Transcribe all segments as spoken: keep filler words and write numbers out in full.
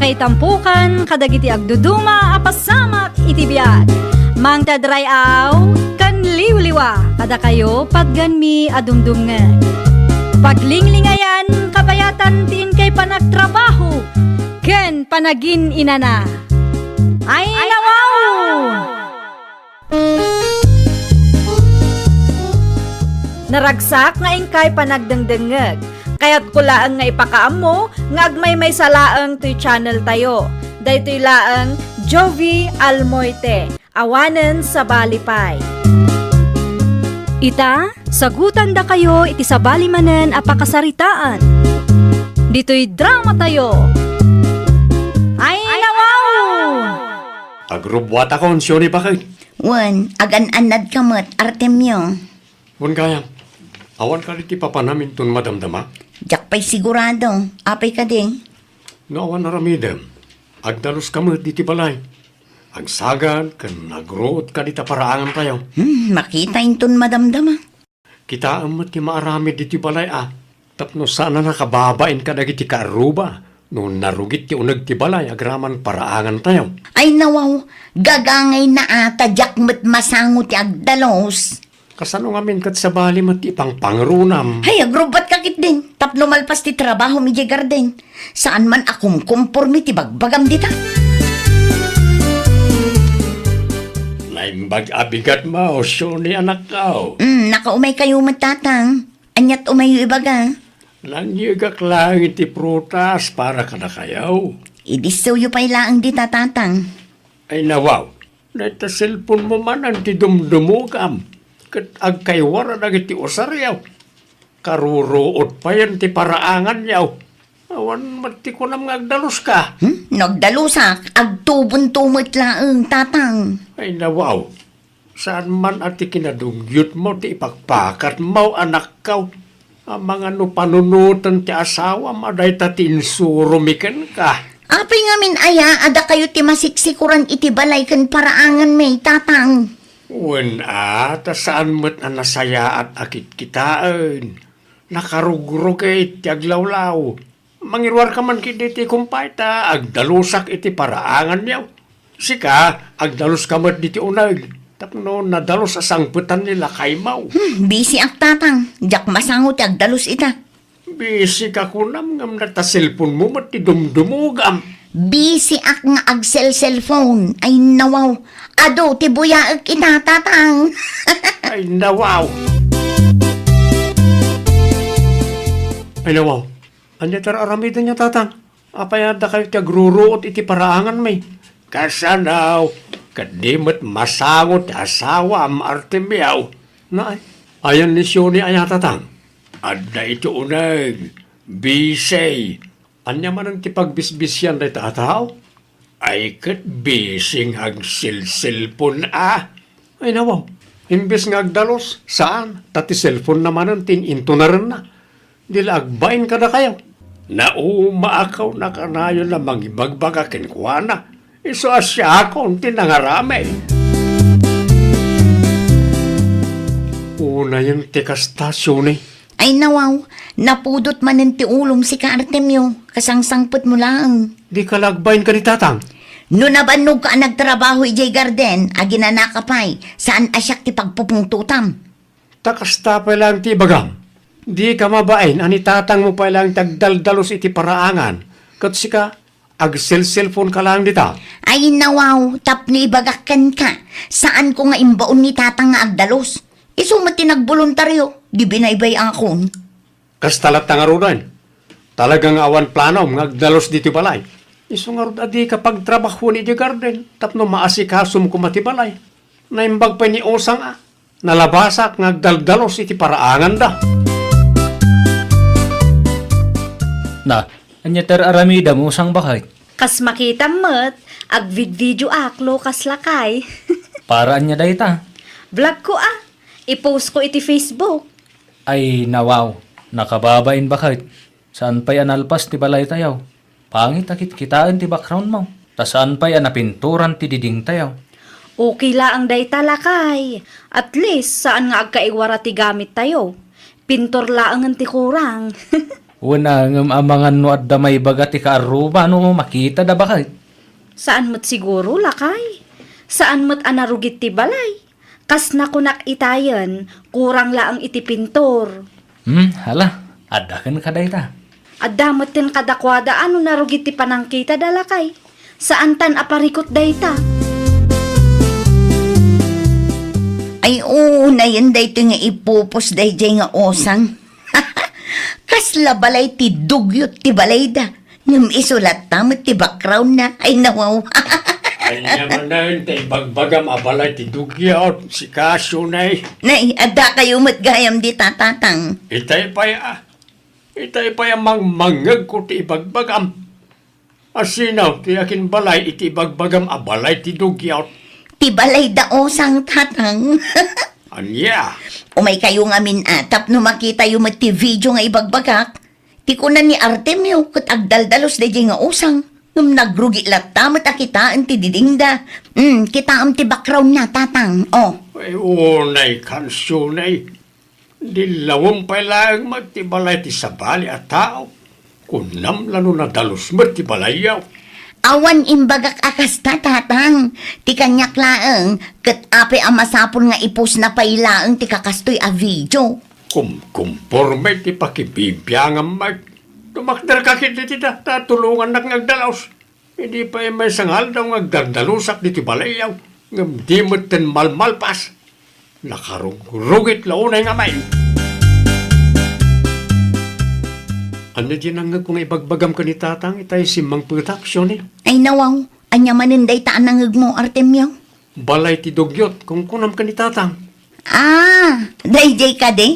Itampukan kadagiti agduduma a pasamak iti biag. Mangted ray-aw ken liwliwa kadakayo patganmi a dumdumngeg. Paglinglingayan, kabayatan ti inkay panagtrabaho ken panagin-inana. Ay, nawaw! Naragsak nga inkay panagdengdengngeg. Kayatko laeng nga ipakaammo nga agmaymaysa laeng toy channel tayo. Daytoy laeng Jovi Almoite, awanen sabali pay. Ita, sagutandakayo iti sabali manen a pakasaritaan. Ditoy drama tayo. Ay, nawaw! Agrubbuatakon, Sioni, baket. Wen, agan-annadka met, Artemio. Wen gayam, awan kadi ti papanam inton madamdama? Diak pay sigurado. Apay kadi? No awan aramidem, agdaluska met ditoy balay. Agsagad ken agruotka dita paraangantayo. Hmm, makita inton madamdama. Kitaem met ti maaramid ditoy balay a, tapno saan a nakababain kadagiti kaarruba no narugit ti uneg ti balay agraman paraangantayo. Ay nawaw, gagangayna a ta diak met masango ti agdalus. Kasano ngamin ket sabali met ti ipangpangrunam? Hay, agrubbatka ketdin, tapno malpas ti trabahom idiay garden. Saan man a kumkumporme ti bagbagam dita. Naimbag a bigat mo, Sioni, anakko. Mm, nakaumaykayo met, Tatang. Aniat umayyo ibaga? Nangyegak laeng iti prutas para kadakayo. Idissewyo pay laeng dita, Tatang. Ay nawaw, dayta cellphone mo manen ti dumdumogam, ket agkaiwara dagiti usaryo. Karuruot payen ti paraanganyo. Awan met ti kunam nga agdaluska. Hmm? No agdalusak, agtubonto met laeng, Tatang. Ay nawaw, saan man a ti kinadungyotmo ti ipakpakatmo, anakko. Amangan no panunoten ti asawam a dayta ti insuromi kenka. Apay ngamin aya a dakayo ti masiksikuran iti balay ken paraanganmi, Tatang? Wen a, ta saan met a nasayaat a kitkitaen. Nakarugrugit ti aglawlaw. Mangiruarka man ketdi iti kumpay ta agdalusak iti paraanganyo. Sika, agdaluska met diti uneg, tapno nadalus a sangpetan ni lakaymo. Hmm, bisiak, Tatang. Diak masango ti agdalus ita. Bisika kunam ngem dayta cellphone mo met ti dumdumogam. Bisiak nga agselselphone. Ay nawaw. Adu ti buyaek ita, Tatang. Ay nawaw. Ay nawaw. Ania ti ar-aramidenyo, Tatang? Apay a dakayo ti agruruot iti paraanganmi? Kasano? Ket di met masango ti asawam, Artemio. Nay, ayan ni Sioni aya, Tatang? Adda iti uneg, bisi. Ania manen ti pagbisbisian dayta a tao? Ay ket bisi nga agselselpon a. Ay nawaw, imbes nga agdalus, saan, ta ti cellphone na manen ti in-intunarenna. Di la agbain kadakayo. Naumaak a kanayon a mangibagbaga kenkuana. Isu a siakon ti nangaramid. Unayen ti kasta, Sioni. Ay nawaw, napudot manen ti ulom sika, Artemio, kasangsangpetmo laeng. Dika la agbain kadi, Tatang? No nabannogka a nagtrabaho idiay garden, aginanaka pay, saan a siak ti pagpupungtotam. Ta kasta pay laeng ti ibagam. Dika mabain a ni tatangmo pay laeng ti agdaldalus iti paraangan, ket sika, agselselponka laeng dita. Ay nawaw, tapno ibagak kenka, saanko nga imbaon ni tatang nga agdalus. Isu met ti nagboluntario, di binaybay-akon. Kasta latta ngaruden. Talaga nga awan planom nga agdalus ditoy balay. Isu ngarud a dika pagtrabahoen idiay garden tapno maasikasomko koma ti balay. Naimbag pay ni Usang a nalabasak nga agdaldalus iti paraanganda. Na, ania ti ar-aramidem, Usang, baket? Kas makitam met, agvidvideoak, Lucas, lakay. Para ania dayta? Vlogko a. I-postko iti Facebook. Ay, nawaw. Nakababain, baket. Saan pay a nalpas ti balaytayo. Pangit a kitkitaen ti backgroundmo. Ta saan pay a napinturan ti didingtayo. Okay laeng dayta, lakay. At least, saan nga agkaiwara ti gamittayo. Pintor laengen ti kurang. Wen a, ngem amangan no adda maibaga ti kaarruba no makitada, baket. Saan met siguro, lakay. Saan met a narugit ti balay. Kas nakunak itayen, kurang laeng iti pintor. Hmm, hala, adda ken kadayta. Adda metten kadakuada a no narugit ti panangkitada, lakay. Saantan a parikut dayta. Ay, unayen daytoy nga ipupos daydiay nga usang. Kasla balay ti dugyot ti balayda. Ngem isu latta met ti background-na. Ay, nawaw. Ania manen ti ibagbagam a balay ti dugyot, sika, Shunay? Nay, adda kayo met gayam dita, Tatang. Itay pay a, itay pay a mangmangngegko ti ibagbagam. Asino ti akinbalay iti ibagbagam a balay ti dugyot? Ti balay da usang, Tatang. Ania? Umay kayo ngamin a, tapno makitayo met ti video nga ibagbagak. Ti kuna ni Artemio ket agdaldalus daydiay nga usang. Ngem nagrugi latta met a kitaen ti didingda. Hmm, kitaem ti background-na, Tatang. Oh. Ay, unay kan, Shunay. Dillawem pay laeng met ti balay ti sabali a tao. Kunam la no nadalus met ti balayyo. Awan imbagak a kasta, Tatang. Ti kaniak laeng, ket apay a masapul nga ipusna pay laeng ti kakastoy a video. Kumkumporme ti pakibibiangam met. Tumakderka ketdi ti da, ta tulongannak nga agdalus. Idi pay maysa nga aldaw nga agdardalusak ditoy balayyo, ngem di metten malmalpas. Nakarugrugit la unay nga main. Ania diay nangngegko nga ibagbagam ken ni Tatang itay simmangpetak, Shunay? Ay, nawaw, ania manen dayta a nangngegmo, Artemio? Balay ti dugyot, kunkunam ken ni Tatang. Ah, daydiay kadi?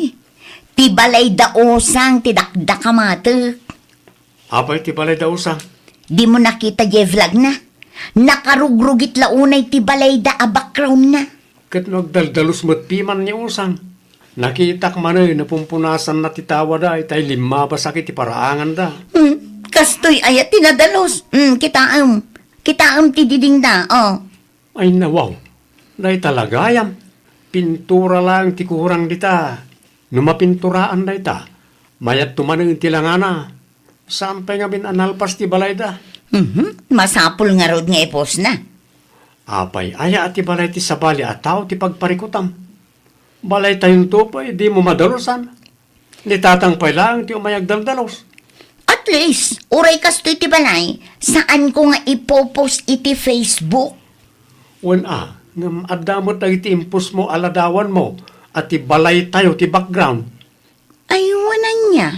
Ti balay da usang ti dakdakamatek. Apay ti balay da usang? Dimo nakita diay vlog-na? Nakarugrugit la unay ti balayda a background-na. Ket no agdaldalus met piman ni usang, nakitak manen a pumpunasanna ti tawada itay limmabasak iti paraanganda. Hmm, kastoy aya ti nadalus? Hmm, kitaem. Kitaem ti didingda, oh. Ay, nawaw. Dayta la gayam. Pintura laeng ti kurang dita. No mapinturaan dayta, mayat to manen ti langana. Saan pay ngamin a nalpas ti balayda? Mhm. Masapul ngarud nga ipusna. Apay aya a ti balay ti sabali a tao ti pagparikutam? Balaytayonto pay, dimo madalusan. Ni Tatang pay laeng ti umay agdaldalus. At least, uray kastoy ti balay, saanko nga ipopost iti Facebook. Wen a, ngem adda met dagiti impostmo a ladawanmo a ti balaytayo ti background. Ay, wen ania.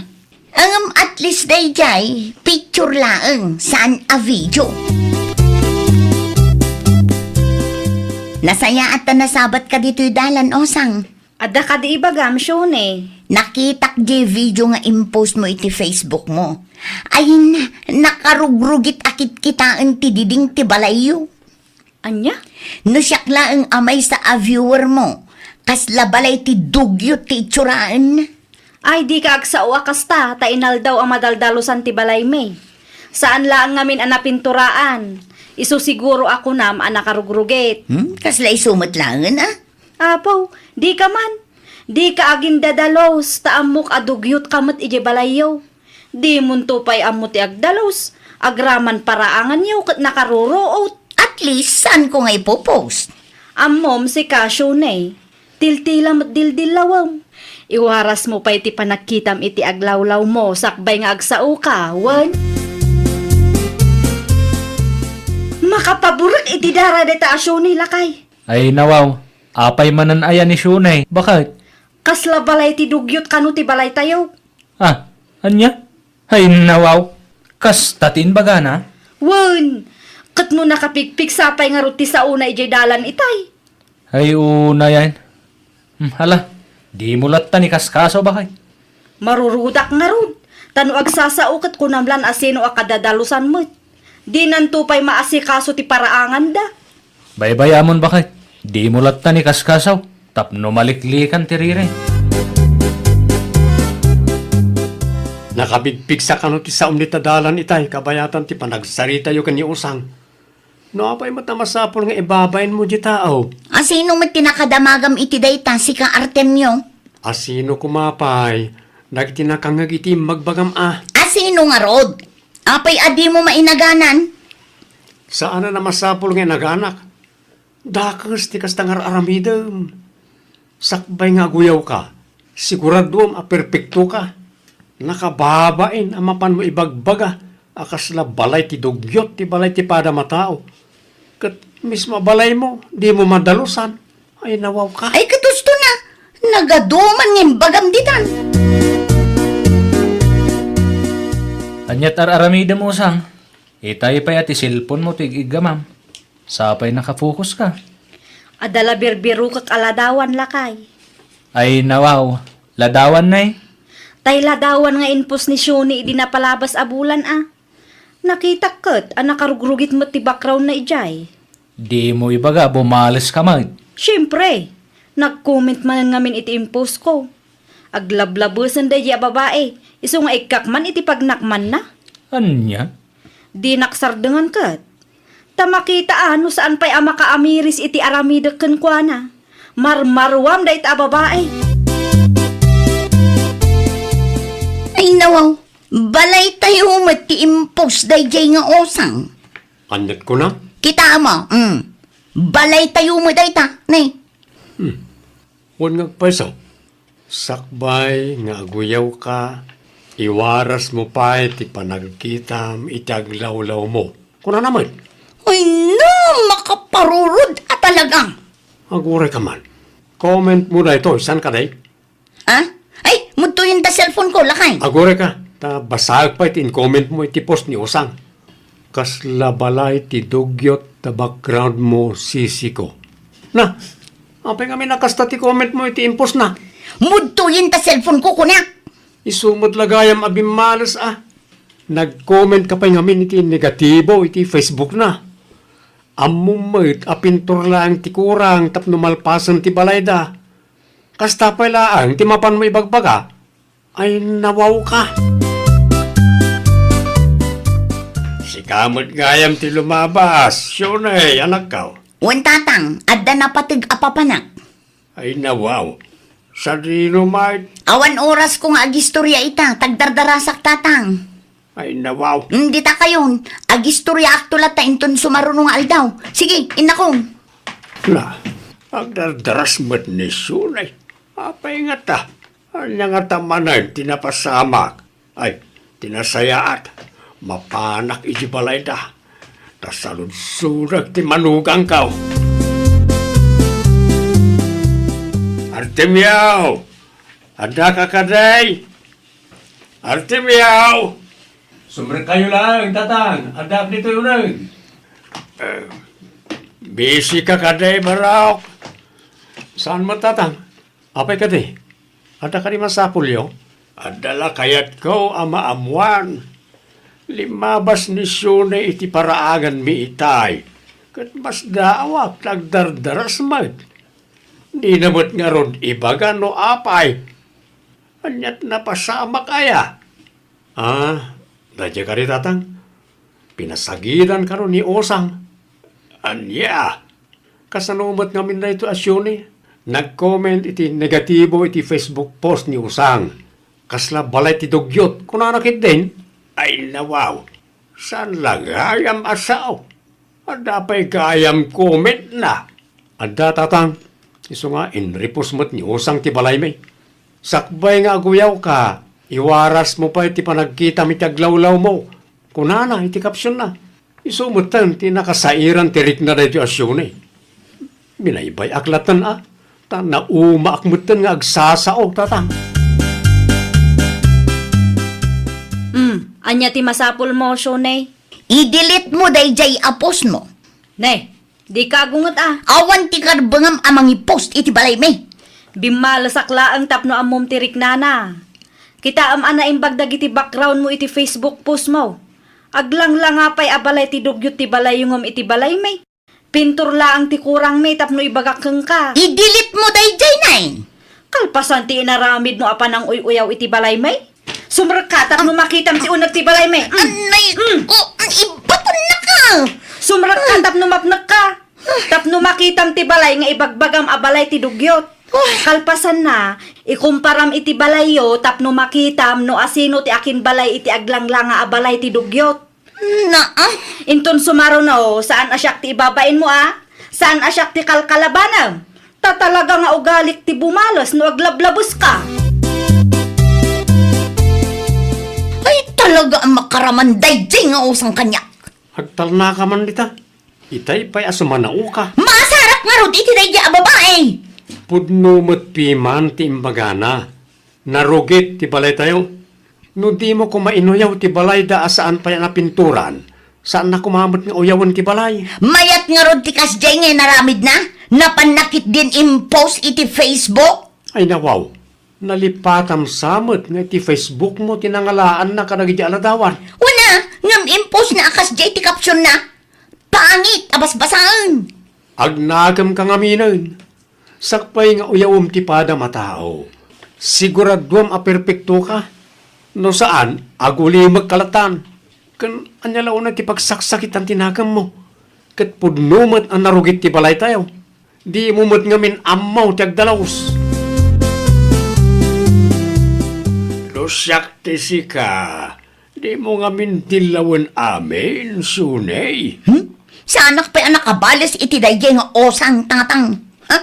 Ngem at least daydiay, picture laeng, saan a video. Nasayaat ta nasabatka ditoy dalan, Osang. Adda kadi ibagam, Shunay? Nakitak diay video nga impostmo iti Facebookmo. Ay, na, nakarugrugit a kitkitaen ti diding ti balayyo. Ania? No siak laeng a maysa a viewermo, kasla balay ti dugyot ti itsuraen. Ay, dika agsao a kasta, ta inaldaw a madaldalusan ti balaymi. Saan laeng ngamin a napinturaan. Isu siguro a kunam a nakarugrugit. Hmm? Kasla isu met laengen a? Apo, dika man. Dika agindadalus, ta ammok a dugyot ka met idiay balayyo. Dimonto pay ammo ti agdalus, agraman paraanganyo ket nakaruruot. At least, saanko nga ipopost. Ammom, sika, Shunay. Tiltila met dildillawem. Iwarasmo pay ti panagkitam iti aglawlawmo sakbay nga agsaoka, wen? Makapaburek iti dara dayta a Shunay, lakay. Ay, nawaw, apay manen aya ni Shunay? Baket? Kasla balay ti dugyot kano ti balaytayo? Ah, ania? Ay, nawaw, kasta ti imbagana? Wen, ket no nakapigpigsa pay ngarud ti saona idiay dalan itay. Ay, unayen. Hmm, hala, dimo latta ni kaskaso, baket? Marurudak ngarud, ta no agsasao ket kunam lan a sino a kadadalusan met. Dinanto pay maasikaso ti paraanganda. Baybayamon, baket, dimo latta ni kaskaso, tapno maliklikan ti riri. Nakapigpigsa kano ti saom dita dalan itay kabayatan ti panagsaritayo ken ni Usang. No apay met a masapul nga ibabainmo diay tao? Asino met ti nakadamagam iti dayta, sika, Artemio? Asino koma pay, Dagiti nakangngeg iti imbagbagam a. A sino ngarud? Apay a dimo mainaganan? Saanen a masapul nga inaganak. Dakes ti kasta nga ar-aramidem. Sakbay nga aguyawka, siguraduem a perpektoka. Nakababain a mapanmo ibagbaga a kasla balay ti dugyot ti balay ti padam a tao. Ket mismo a balaymo, dimo madalusan. Ay, nawawka. Ay, ket usto na. Nagaduman nga imbagam ditan. Ania ti ar-aramidem, Usang? Itay pay a ti cellphone-mo ti ig-iggamam. Sapay nakafokus ka. Adda la birbirokek a ladawan, lakay. Ay, nawaw. Ladawan, nay? Tay ladawan nga inpost ni Shuni idi napalabas a bulan, a. Nakitak ket a nakarugrugit met ti background-na idiay. Dimo ibaga a bumales ka met? Siempre. Nag-comment manen ngamin iti impost-ko. Aglablabesen daydiay a babai, isu nga ikkak man iti pagnakmanna. Ania? Dinak sardengan ket. Ta makita a no saan pay a makaamiris iti aramidek kenkuana. Marmaruam dayta a babai. Ay, nawaw, balaytayo met ti impost daydiay nga Usang. Aniat kunam? Kitaem, mm. Balaytayo met dayta, ne. Hmm. Wen nga agpayso. Sakbay nga aguyawka, iwarasmo pay ti panagkitam iti aglawlawmo. Kunana met. Ay, no, makaparurod a talaga. Agurayka man. Comment-mo daytoy, saan kadi? Ah? Ay, mudtoyen ta cellphone-ko, lakay. Agurayka, ta basaek pay ti in-comment-mo iti post ni Usang. Kasla balay ti dugyot ta background-mo, sisiko. Na, apay ngamin a kasta ti comment-mo iti impost-na? Mudtoyen ta cellphone-ko, kunak. Isu met la gayam a bimmales a. Nag-comment ka pay ngamin iti negatibo iti Facebook-na. Ammom met a pintor laeng ti kurang tapno malpasen ti balayda. Kasta pay laeng ti mapanmo ibagbaga? Ay, nawawka. Sika met gayam ti lumabas, Shuni, anakko. Wen, tatang, adda napateg a papanak. Ay, nawaw. Sadino met? Awan orasko nga agistorya ita, ta agdardarasak, tatang. Ay, nawaw. Mm, dita kayon, agistoryaakto latta inton sumaruno nga aldaw. Sige, innakon. Na, agdardaras met ni Shuni. Apay ngata? Ania ngata manen ti napasamak? Ay, ti nasayaat, mapanak iti balayda. Ta saludsodek ti manugangko. Artemio! Addaka kadi? Artemio! Sumrekkayo laeng, tatang. Addaak ditoy uneg. Eh, busy ka kadi, Barok? Saan met, tatang? Apay kadi? Adda kadi masapulyo? Adda la kayatko a maammuan. Limmabas ni Shuni iti paraanganmi itay, ket masdaawak ta agdardaras met. Dina met ngarud ibaga no apay. Aniat napasamak aya? Ah, daydiay kadi, tatang? Pinasagidan kano ni Osang. Ania? Kasano met ngamin daytoy a Shuni? Nag-comment iti negatibo iti Facebook post ni Osang. Kasla balay ti dugyot, kunana ketdin? Ay, nawaw. Saan la gayam a sao? Adda pay gayam comment-na. Adda, tatang. Isu nga, inripos met ni Osang ti balaymi. Sakbay nga aguyawka, iwarasmo pay ti panagkitam iti aglawlawmo. Kunana iti caption-na. Isu metten ti nakasairan ti rikna daytoy a Shuni. Binaybay-ak latten a, ta naumaak metten nga agsasao, tatang. Hmm, ania ti masapulmo, Shuni? I-delete-mo daydiay a post-mo. Ne, dika agunget a. Awan ti karbengam a mangi-post iti balaymi. Bimmalesak laeng tapno ammom ti riknana. Kitaem a naimbag dagiti background-mo iti Facebook post-mo. Aglanglanga pay a balay ti dugyot ti balayyo ngem iti balaymi. Pintor laeng ti kurangmi tapno ibagak kenka. I-delete-mo daydiay, nay. Kalpasan ti inaramidmo a pananguy-uyaw iti balaymi. Sumrekka tapno makitam ti uneg ti balaymi. Mm. Anay, mm, ko, ibatennaka. Sumrekka tapno mapnekka. Tapno makitam ti balay nga ibagbagam a balay ti dugyot. Kalpasanna, ikumparam iti balayyo tapno makitam no asino ti akinbalay iti aglanglanga a balay ti dugyot. Naa. Inton sumaruno, saan a siak ti ibabainmo a? Saan a siak ti kalkalabanem? Ta talaga nga ugalik ti bumales no aglablabeska. Ay, talaga a makaraman daydiay nga usang kaniak. Agtalnaka man dita. Itay pay a sumanaoka. Maasarak ngarud iti daydiay a babai. Pudno met piman ti imbagana. Narugit ti balaytayo. No dimo koma inuyaw ti balayda a saan pay a napinturan, saanna koma met nga uyawen ti balay. Mayat ngarud ti kasdiay nga inaramidna? Napanna ketdin impose iti Facebook? Ay nawaw, nalipatam sa met nga iti Facebookmo ti nangalaanna kadagiti aladawan. Wen a, ngem impose na a kasdiay ti caption na. Pangit a basbasaen. Agnakemka ngaminen. Sakbay nga uyawem ti padam a tao, siguraduem a perpektoka. No saan, agulimekka latta. Ken ania la unay ti pagsaksakitan ti nakemmo? Ket pudno met a narugit ti balaytayo. Dimo met ngamin ammo ti agdalus. No siak ti sika, dimo ngamin dillawen amin, Suney. Hmm? Saanak pay a nakabales iti daydiay nga usang, Tatang. Ha?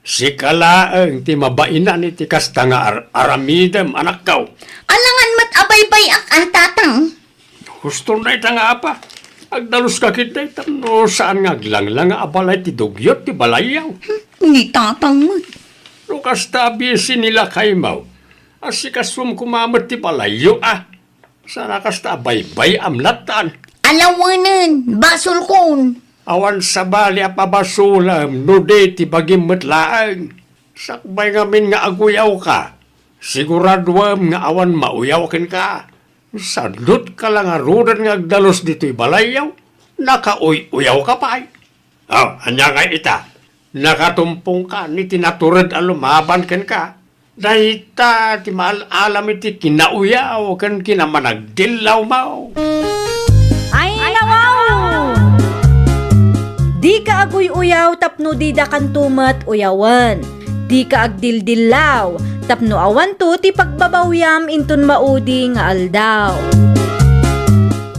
Sika laeng ti mabainan iti kasta nga ar-, aramidem, anakko. Alangan met a baybay-ak a, Tatang. Husto na ita nga apa. Agdaluska ketdi tapno saan nga aglanglanga a balay ti dugyot ti balayyo. Hmm, ni Tatang met. No kasta a bisi ni lakaymo, asikasuem koma met ti balayyo a. Saan a kasta a baybay-am latta. Alawenen, basolkon. Awan sabali a pabasolem no di ti bagim met laeng. Sakbay ngamin nga aguyawka, siguraduem nga awan mauyaw kenka. Sadutka la ngaruden nga agdalus ditoy balayyo, nakauy-uyawka pay. Oh, ania ngay ita? Nakatumpongkan iti natured a lumaban kenka. Dayta ti maal-alam iti kinauyaw ken kinamanagdillawmo. Ay, nawaw! Dika aguy-uyaw tapno didakanto met uyawen. Dika agdildillaw tapno awanto ti pagbabawiam inton maudi nga aldaw.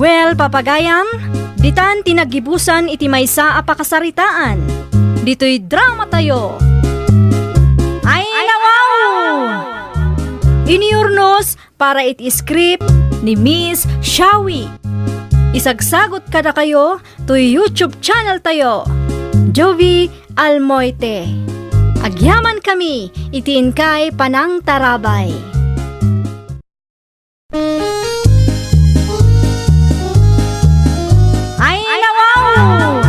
Well, papagayam, ditan ti naggibusan iti maysa a pakasaritaan. Ditoy dramatayo. Ay, nawaw! Inurnos para iti script ni Miss Shawi. Isagsagot kadakayo toy YouTube channel tayo, Jovi Almoite. Agyaman kami iti inkay panangtarabay. Ay, nawaw!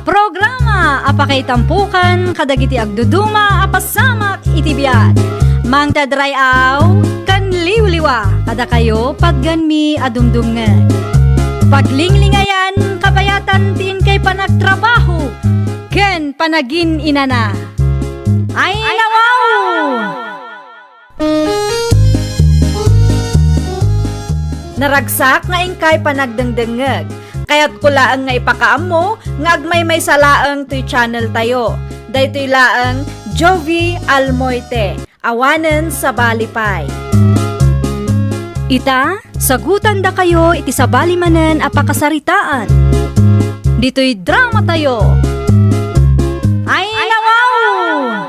Programa a pakaitampokan kadagiti agduduma a pasamak iti biag. Mangted ray-aw ken liwliwa kadakayo patgenmi a dumdumngeg. Paglinglingayan, kabayatan ti inkay panagtrabaho ken panagin-inana. Ay, nawaw! Naragsak nga inkay panagdengdengngeg. Kayatko laeng nga ipakaammo nga agmaymaysa laeng toy channel tayo. Daytoy laeng Jovi Almoite, awanen sabali pay. Ita, sagutandakayo iti sabali manen a pakasaritaan. Ditoy dramatayo. Ay, nawaw!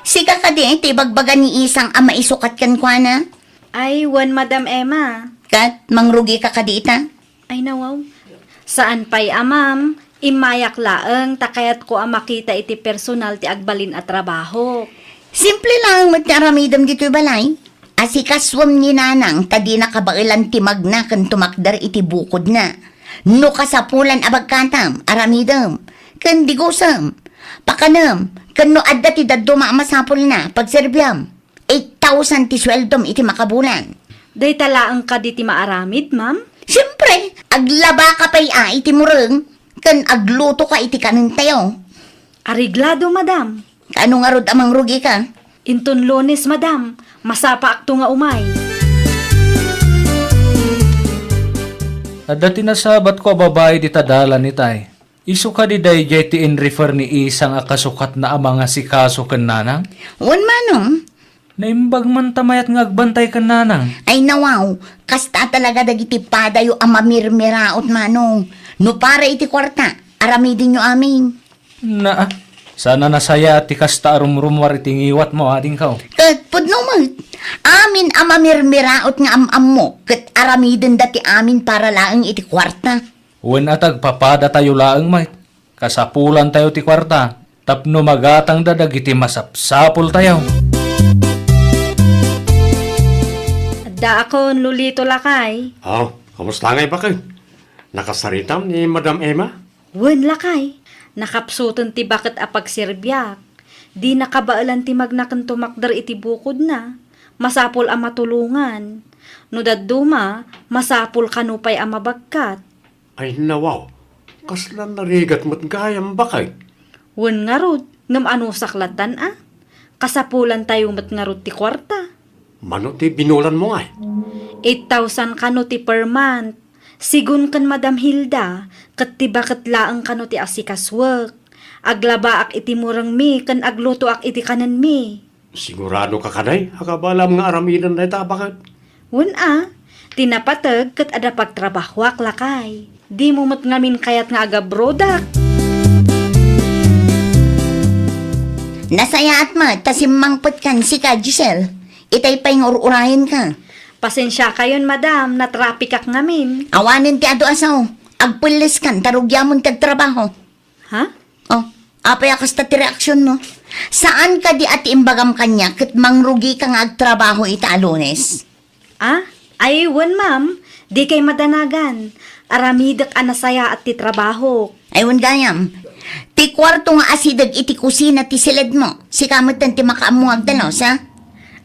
Sika kadi ti ibagbaga ni Isang a maisukat kenkuana? Ay, wen, Madam Emma. Ket mangrugika kadi ita? Ay, nawaw. Saan pay a, ma'am. Immayak laeng ta kayatko a makita iti personal ti agbalin a trabaho. Simple laeng met ti aramidem ditoy balay. Asikasuem ni Nanang ta dina kabaelan ti magna ken tumakder iti bukodna. No kasapulan a bagkatam, aramidem, ken digusem, pakanem, ken no adda ti dadduma a masapulna, pagserbiam. Eight thousand ti sueldom iti makabulan. Dayta laeng kadi ti maaramid, ma'am? Siempre, aglabaka pay a iti mureng, ken aglutoka iti kanentayo. Areglado, madam. Kaano ngarud a mangrugika? Inton Lunes, madam, masapaakto nga umay. Adda ti nasabatko a babai dita dalan itay. Isu kadi daydiay ti in-refer ni Isang a kasukatna a mangasikaso ken nanang? Wen, manong. Naimbag man ta mayat nga agbantay ken nanang. Ay, nawaw, kasta talaga dagiti padayo a mamirmiraot, manong. No para iti kuarta, aramidenyo amin. Naa, saan a nasayaat ti kasta a rumrumuar iti ngiwatmo, adingko. Ket pudno met, amin a mamirmiraot nga am-ammo, ket aramidenda ti amin para laeng iti kuarta. Wen a ta agpapadatayo laeng met, kasapulantayo ti kuarta tapno magatangda dagiti masapsapultayo. Addaakon, Lolito, lakay. Oh, kamusta ngay, baket? Nakasaritam ni Madam Emma? Wen, lakay. Nakapsuten ti baket a pagserbiak. Di nakabaelan ti magnaken tumakder iti bukodna. Masapul a matulongan. No dadduma, masapul kano pay a mabagkat. Ay, nawaw, kasla narigat met gayam, baket? Wen ngarud, ngem anusak lattan a? Kasapulantayo met ngarud ti kuarta. Mano ti binulanmo ngay? Eight thousand kano ti per month. Sigun ken Madam Hilda, ket ti baket laeng kano ti asikasuek. Aglabaak iti murengmi ken aglutoak iti kanenmi. Sigurado ka kadi a kabaelam nga aramiden dayta, baket? Wen a, ti napateg ket adda pagtrabahoak, lakay. Dimo met ngamin kayat nga agabrodak. Nasayaat met ta simmangpetkan sika, Giselle. Itay pay nga ur-urayenka. Pasensiakayon, madam, natrapikak ngamin. Awanen ti adu a sao. Agpelleskan ta rugiamon ti agtrabaho. Ha? Oh, apay a kasta ti reaksionmo? Saan kadi a ti imbagam kaniak ket mangrugika nga agtrabaho ita a Lunes? Ah? Ay, wen, ma'am. Dikay madanagan. Aramidek a nasayaat ti trabahok. Ay, wen gayam. Ti kuarto nga asideg iti kusina ti siledmo. Sika metten ti makaammo nga agdalos, ha?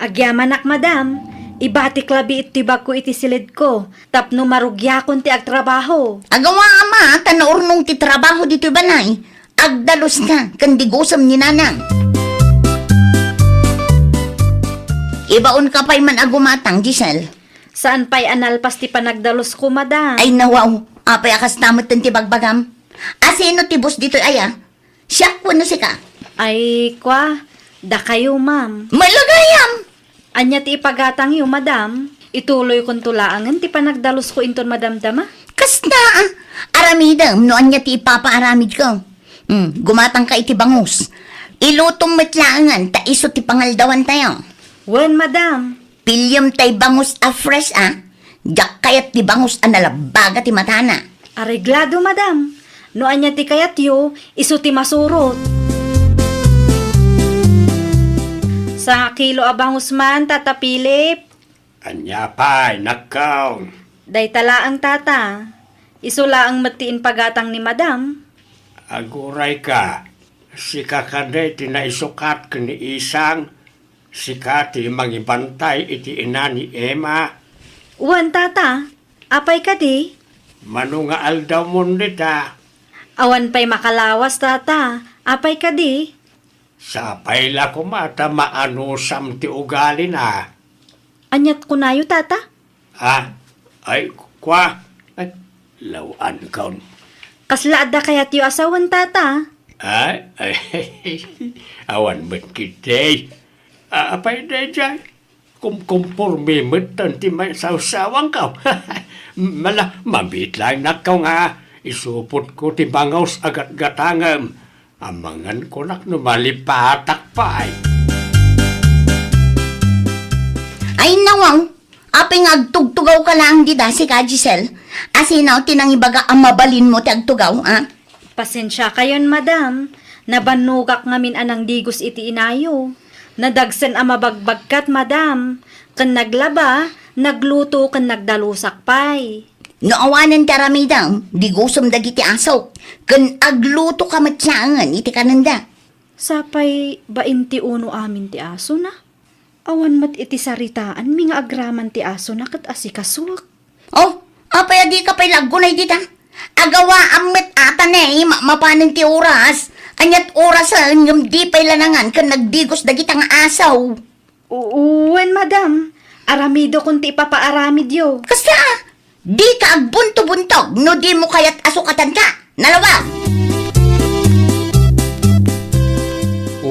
Agyamanak, madam. Ibatik labi iti bagko iti siledko. Tapno marugiakon ti agtrabaho. Agawa, ama, ta naurnong ti trabaho ditoy balay. Agdaluska ken digusom ni nanang. Ibaonka pay man a gumatang, Giselle. Saan pay a nalpas ti panagdalusko, madam? Ay, nawaw. Apay a kasta metten ti bagbagam? Asino ti boss ditoy aya? Siak wenno sika? Ay, kua, dakayo, ma'am. Malagayam! Ania ti ipagatangyo, madam? Ituloykonto laengen ti panagdalusko inton madamdama. Kasta, ah. Aramidem no ania ti ipapaaramidko. Hmm, gumatangka iti bangus. Ilutom met laengen ta isu ti pangaldawantayo. Wen, madam. Piliem tay bangus a fresh, ah. Diak kayat ti bangus a nalabaga ti matana. Areglado, madam. No ania ti kayatyo, isu ti masurot. Sangakilo a bangus man, Tata Philip. Ania pay, nakkaw? Dayta laeng, Tata. Isu laeng met ti impagatang ni madam. Agurayka, sika kadi ti naisukat ken ni Isang? Sika ti mangibantay iti ina ni Emma? Wen, Tata. Apay kadi? Mano nga aldawmon dita? Awan pay makalawas, Tata. Apay kadi? Sapay la koma ta maanusam ti ugalina. Aniat kunayo, Tata? Ah, ay, kua. Ay, law-ankon. Kasla adda kayatyo a sawen, Tata? Ay, ay, awan met ketdi. Ah, apay daydiay? Kumkumporme metten ti maisawsawangko. Mala, mabiit laeng nakkaw nga isupotko ti bangus a gatgatangem. Amangan kunak no malipatak pay. Ay, nawaw, apay nga agtugtugawka laeng dita, sika, Giselle? Asino ti nangibaga a mabalinmo ti agtugaw, a? Pasensiakayon, madam. Nabannogak ngamin a nangdigos iti inayo. Nadagsen a mabagbagkat, madam. Ken naglaba, nagluto, ken nagdalusak pay. No awanen ti aramidem, digosem dagiti asok, ken aglutoka met laengen iti kanenda. Sapay bain ti uno amin ti asona. Awan met iti saritaanmi nga agraman ti asona ket asikasuek. Oh, apay a dika pay la aggunay dita? Agawaam met ata ne, ma-, mapanen ti oras. Aniat orasen ngem di pay lanangan ken nagdigos dagita nga asaw. U-, wen, madam. Aramidokon ti ipapaaramidyo. Kasta, dika agbunto-buntog no dimo kayat a sukatanka. Nalawag!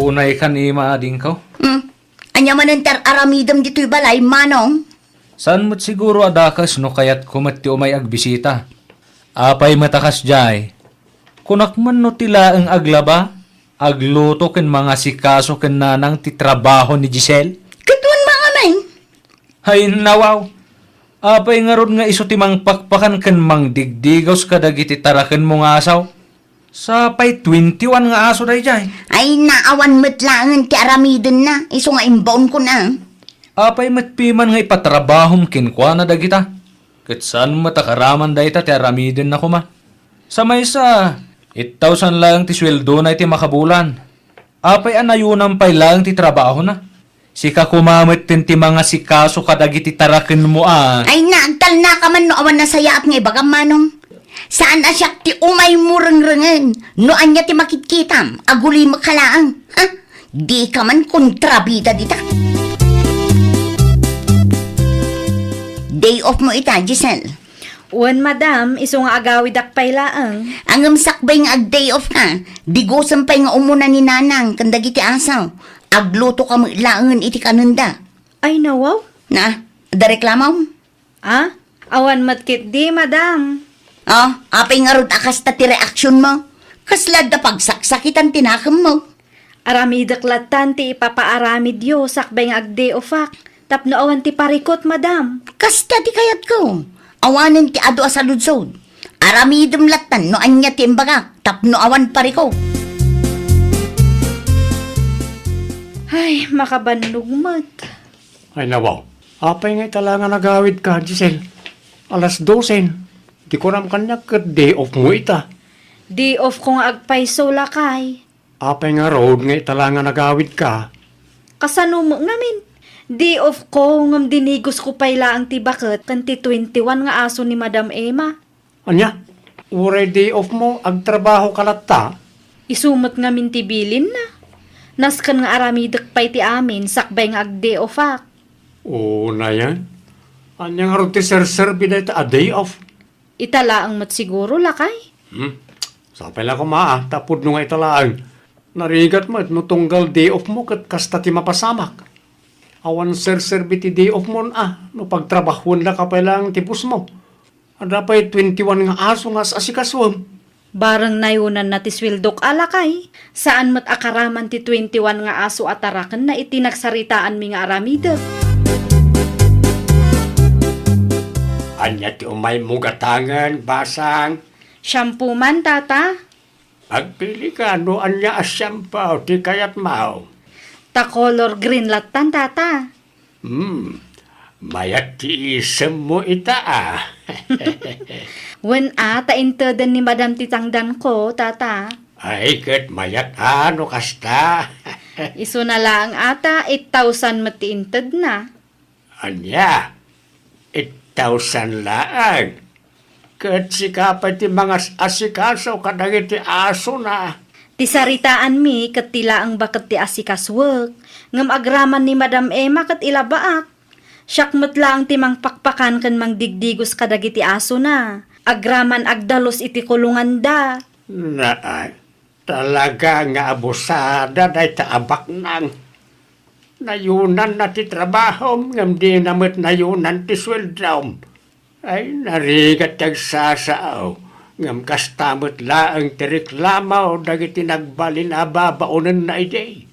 Unay kan ima adingko. Hmm. Ania manen ti ar-aramidem ditoy balay, Manong? Saan met siguro a dakes no kayatko met ti umay agbisita. Apay met a kasdiay? Kunak man no ti laeng aglaba, agluto ken mangasikaso ken nanang ti trabaho ni Giselle? Ket wen mangamin? Hay nawaw! Apay ngarud nga isu ti mangpakpakan ken mangdigdigaws kadagiti tarakenmo nga asaw? Sapay twenty-one nga aso daydiay. Ay, naawan met laengen ti aramidenna, isu nga imbaonkon a. Apay met piman nga ipatrabahom kenkuana dagita? Ket saan met a karaman dayta ti aramidenna koma. Sa maysa, eight thousand laeng ti sueldona iti makabulan. Apay a nayonam pay laeng ti trabahona? Sika koma metten ti mangasikaso kadagiti tarakenmo a. Ay, naagtalnaka man no awan nasayaat nga ibagam, Manong. Saan a siak ti umaymo rengrengen no ania ti makitkitam, agulimek ka laeng. Ha? Dika man kontrabida dita. Day off mo ita, Giselle. Wen, madam, isu nga agawidak pay laeng. Ngem sakbay nga ag-day off ka, digusen pay nga umuna ni Nanang ken dagiti asaw. Agluto ka met laengen iti kanenda. Ay, nawaw? Na, adda reklamo? Ah, awan met ketdi, madam. Oh, apay ngarud a kasta ti reaksionmo? Kasla adda pagsaksakitan ti nakemmo? Aramidek lattan ti ipapaaramidyo sakbay nga ag-day offak tapno awan ti parikut, madam. Kasta ti kayatko. Awanen ti adu a saludsod. Aramidem lattan no ania ti imbagak tapno awan parikut. Ay, makabannog met. Ay, nawaw. Apay nga ita la nga nagawidka, Giselle? Alas dosen. Di kuram kaniak ket day off mo ita. Day off ko nga agpayso, lakay. Apay ngarud nga ita la nga nagawidka? Kasano met ngamin? Day off ko, ngem dinigosko pay laeng ti baket ken ti twenty-one nga aso ni Madam Emma. Ania? Uray day off mo, agtrabaho ka latta? Isu met ngamin ti bilinna. Nasken nga aramidek pay ti amin sakbay nga ag-day offak. Unayen? Ania ngarud ti serserbi dayta a day off? Ita laeng met siguro, lakay. Hmm? Sapay la koma, ah, ta pudno nga ita laeng. Narigat met no tunggal day off mo ket kasta ti mapasamak. Awan serserbi ti day off mon, ah, no pagtrabahuendaka pay laeng ti boss mo. Adda pay twenty-one nga aso nga as-asikasuem. Bareng nayonanna ti sueldok a, lakay. Saan met a karaman ti twenty-one nga aso a tarakenna iti nagsaritaanmi nga aramidek. Ania ti umaymo gatangen, basang? Shampoo man, tata. Agpili ka no ania a shampoo ti kayatmo. Ta color green lattan, tata. Hmm, mayat ti isemmo ita, ah. Wen a, ta inteden ni Madam ti tangdanko, tata. Ay, ket mayat a no kasta. Isuna laeng a ta eight thousand met ti intedna. Ania? Eight thousand laeng? Ket sika pay ti mangas-asikaso kadagiti asona. Ti saritaanmi ket ti laeng baket ti asikasuek, ngem agraman ni Madam Emma ket ilabaak. Siak met laeng ti mangpakpakan ken mangdigdigos kadagiti asona. Agraman agdalus iti kulonganda. Naay, talaga nga abusada dayta a baknang. Nayonanna ti trabahom, ngem dina met nayonan ti sueldom. Ay, narigat ti agsasao, ngem kasta met laeng ti reklamo dagiti nagbalin a babaonenna idi.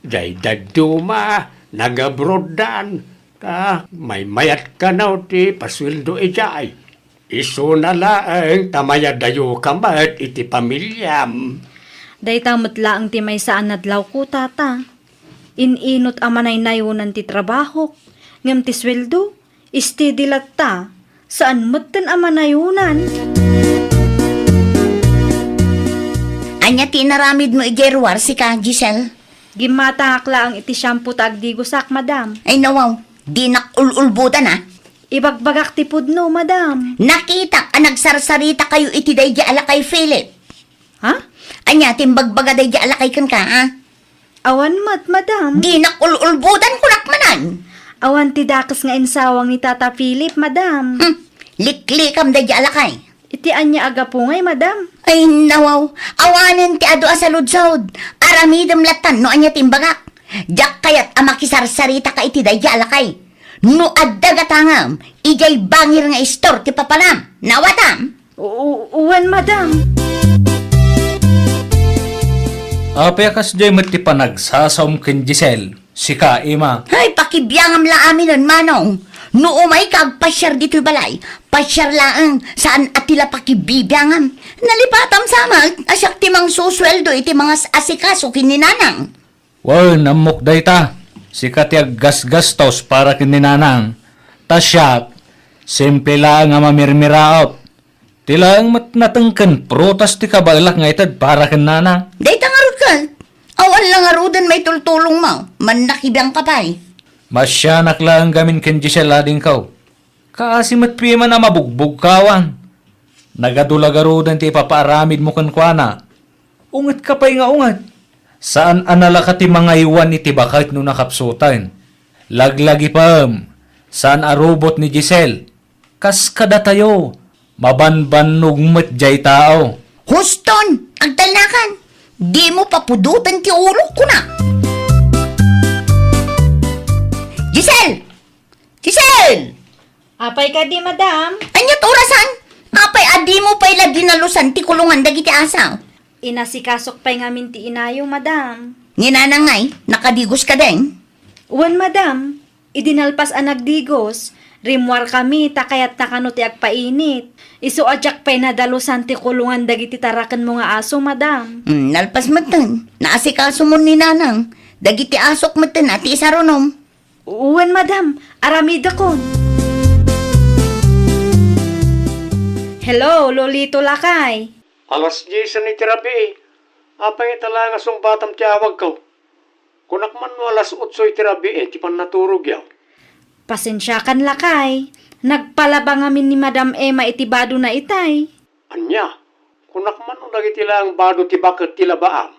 Diay dadduma, nagabroddan, ta maymayat kano ti pasueldo idiay. Isuna laeng ta mayadayoka met iti pamiliam. Dayta met laeng ti maysa a nadlawko, tata. In-inot a manaynayonan ti trabahok, ngem ti sueldo, steady latta, saan metten a manayonan. Ania ti inaramidmo idiay ruar, sika, Giselle? Gimmatangak laeng iti shampoo ta agdigosak, madam. Ay, nawaw, dinak ul-ulbodan, a. Ibagbagak ti pudno, madam. Nakitak a nagsarsarita kayo iti daydi a lakay, Philip. Ha? Ania ti imbagbaga daydi a lakay kenka, a? Awan met, madam. Dinak ul-ulbodan, kunak manen. Awan ti dakes nga insawang ni Tata Philip, madam. Hmm, liklikam daydi a lakay. Iti ania a gapu ngay, madam? Ay, nawaw. Awanen ti adu a saludsod. Aramidem lattan no ania ti imbagak. Diak kayat a makisarsaritaka iti daydi a lakay. No adda gatangem, idiay bangir nga istor ti papanam. Naawatam? U-, u-, wen, madam. Apay a kasdiay met ti panagsasaom ken Giselle? Sika, Ima. Ay, pakibiangam la aminen, Manong. No umayka agpasiar ditoy balay, pasiar laeng, saan a ti la pakibibiangam. Nalipatam sa met a siak ti mangsusueldo iti mangas-asikaso ken ni Nanang. Wen, ammok dayta. Sika ti aggasgastos para ken ni Nanang. Ta siak, simple laeng a mamirmiraot. Ti laeng met nateng ken prutas ti kabaelak nga ited para ken Nanang. Dayta ngarud ket, awan la ngaruden maitultulongmo, mannakibiangka pay. Masianak laeng gamin ken Giselle, adingko. Kaasi met pay man a mabugbugkawan. Nagadu la garuden ti ipapaaramidmo kenkuana. Ungetka pay nga unget. Saan a nalaka ti mangaywan iti baket no nakapsuten. Laglagipem, saan a rubot ni Giselle. Kas kadatayo, mabanbannog met diay tao. Huston, agtalnakan. Dimo papudoten ti ulok, kuna. Giselle! Giselle! Apay kadi, madam? Ania ti orasan? Apay a dimo pay la dinalusan ti kulongan dagiti aso? Inasikasok pay ngamin ti inayo, madam. Ni Nanang ngay, nakadigos kadin? Wen, madam. Idi nalpas a nagdigos, rimmuarkami ta kayatna kano ti agpainit. Isu a diak pay nadalusan ti kulongan dagiti tarakenmo nga aso, madam. Hmm, nalpas metten. Naasikasomon ni Nanang. Dagiti asok metten a ti isarunom. Wen, madam. Aramidakon. Hello, Lolito lakay. Alas diesen iti rabii. Apay ita la nga sungbatam ti awagko? Kunak man no alas otso iti rabii ti pannaturogyo. Pasensiakan lakay. Nagpalaba ngamin ni Madam Emma iti badona itay. Ania? Kunak man no dagiti laeng bado ti baket ti labaam?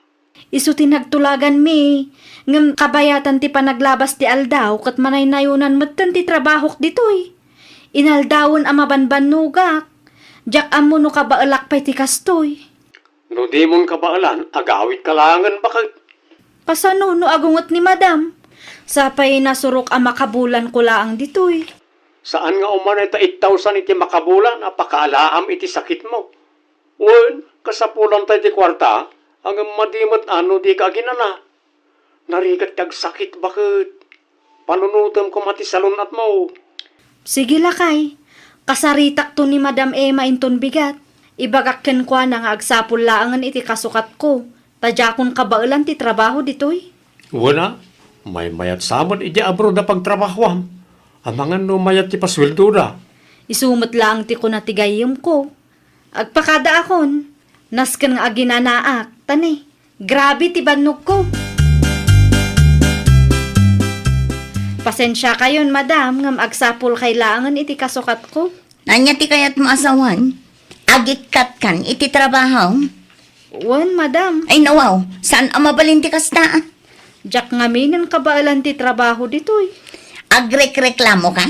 Isu ti nagtulaganmi, ngem kabayatan ti panaglabas ti aldaw ket manaynayonan metten ti trabahok ditoy. Inaldawen a mabanbannogak. Diak ammo no kabaelak pay ti kastoy. No dimon kabaelan, agawitka laengen baket. Kasano no agunget ni Madam? Sapay nasurok a makabulanko laeng ditoy. Saan nga umanay ta ittawsan iti makabulan a pakaalaam iti sakitmo. Wen, kasapulan tay ti kuarta, ngem madi met a no dika aginana. Narigat ti agsakit baket. Panunotem koma ti salun-atmo. Sige, lakay. Kasaritakto ni Madam Emma inton bigat. Ibagak kenkuana nga agsapul laengen iti kasukatko, ta diakon kabaelan ti trabaho ditoy. Wen a, maymayat sa met idiay abroad a pagtrabahoam. Amangan no mayat ti pasueldoda. Isu met laeng ti kuna ti gayyemko. Agpakadaakon, nasken nga aginanaak, ta ni, grabe ti bannogko. Pasensiakayon, madam, ngem agsapulkay laengen iti kasukatko. Ania ti kayatmo a sawen? Agikkatkan iti trabaho? Wen, madam. Ay, nawaw, saan a mabalin ti kasta? Diak ngaminen kabaelan ti trabaho ditoy. Agrekreklamoka?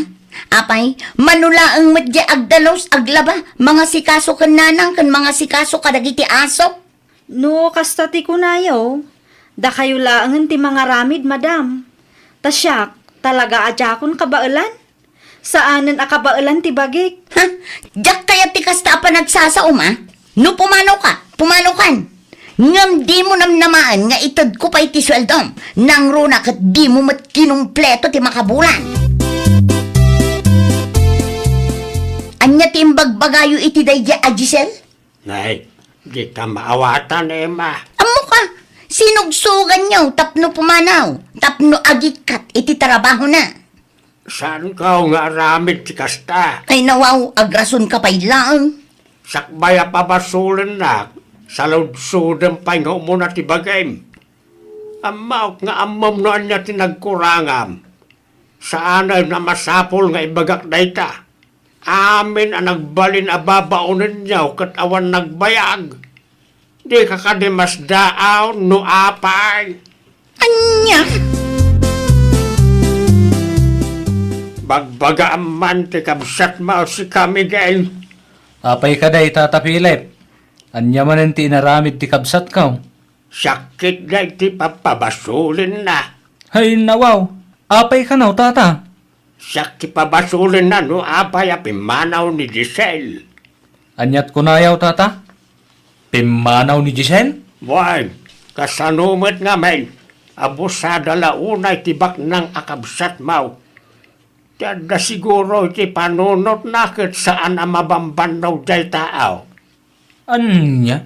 Apay, mano laeng met diay agdalus, aglaba, mangasikaso ken nanang ken mangasikaso kadagiti aso? No kasta ti kunayo, dakayo laengen ti mangaramid, madam. Ta siak, talaga a diakon kabaelan. Saanen a kabaelan ti bagik. Ha? Diak kayat ti kasta a panagsasaom, a? No pumanoka, pumanokan. Ngem dimo namnamaen nga itedko pay ti sueldom. Nangruna ket dimo met kinumpleto ti makabulan. Ania ti imbagbagayo iti daydiay a Giselle? Nay, dika maawatan, Emma. Ammoka, sinugsuganyo tapno pumanaw, tapno agikkat iti trabahona. Saanko nga aramid ti kasta? Ay, nawaw, agrasonka pay laeng. Sakbay a pabasolennak, saludsodem pay nga umuna ti bagim. Ammaok nga ammom no ania ti nagkurangam. Saanen a masapul nga ibagak dayta. Amin a nagbalin a babaonenyo ket awan nagbayag. Dika kadi masdaaw no apay? Ania? Bagbagaam man ti kabsatmo, sika, Miguel. Apay ka dayta, Tata Philip? Ania manen ti inaramid ti kabsatko? Siak ketdi ti papabasolenna. Hay nawaw, apay kano, Tata? Siak ti pabasolenna no apay a pimmanaw ni Giselle. Aniat kunayaw, Tata? Pimmanaw ni Giselle? Wen, kasano met ngamin? Abusada la unay ti baknang a kabsatmo. Ti adda siguro iti panunotna ket saan a mabambannog dayta a. Ania?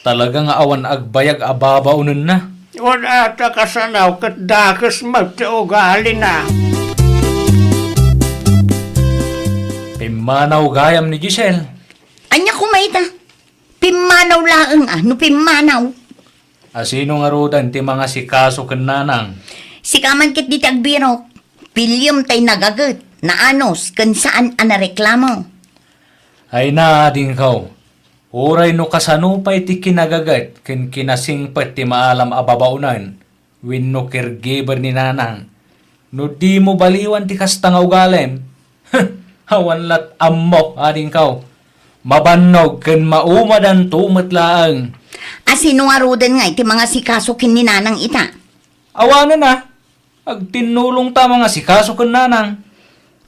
Talaga nga awan agbayag a babaonenna. Wen, a, ta kasano ket dakes met ti ugalina. Pimmanaw gayam ni Giselle. Ania koma ita? Pimmanaw laeng a, no pimmanaw. A, sino ngaruden ti mangasikaso ken nanang? Sika man ketdi ti agbirok. Piliem tay nagaget, naanus, ken saan a nareklamo. Ay na, adingko. Uray no kasano pay ti kinagaget ken kinasingpet ti maalam a babaonen wenno caregiver ni nanang, no dimo baliwan ti kasta nga ugalim, awan lat ammok, adingko. Mabannog ken maumadanto met laeng. A, sino ngaruden ngay ti mangasikaso ken ni nanang ita? Awanen a. Agtinnulongta mangasikaso ken nanang.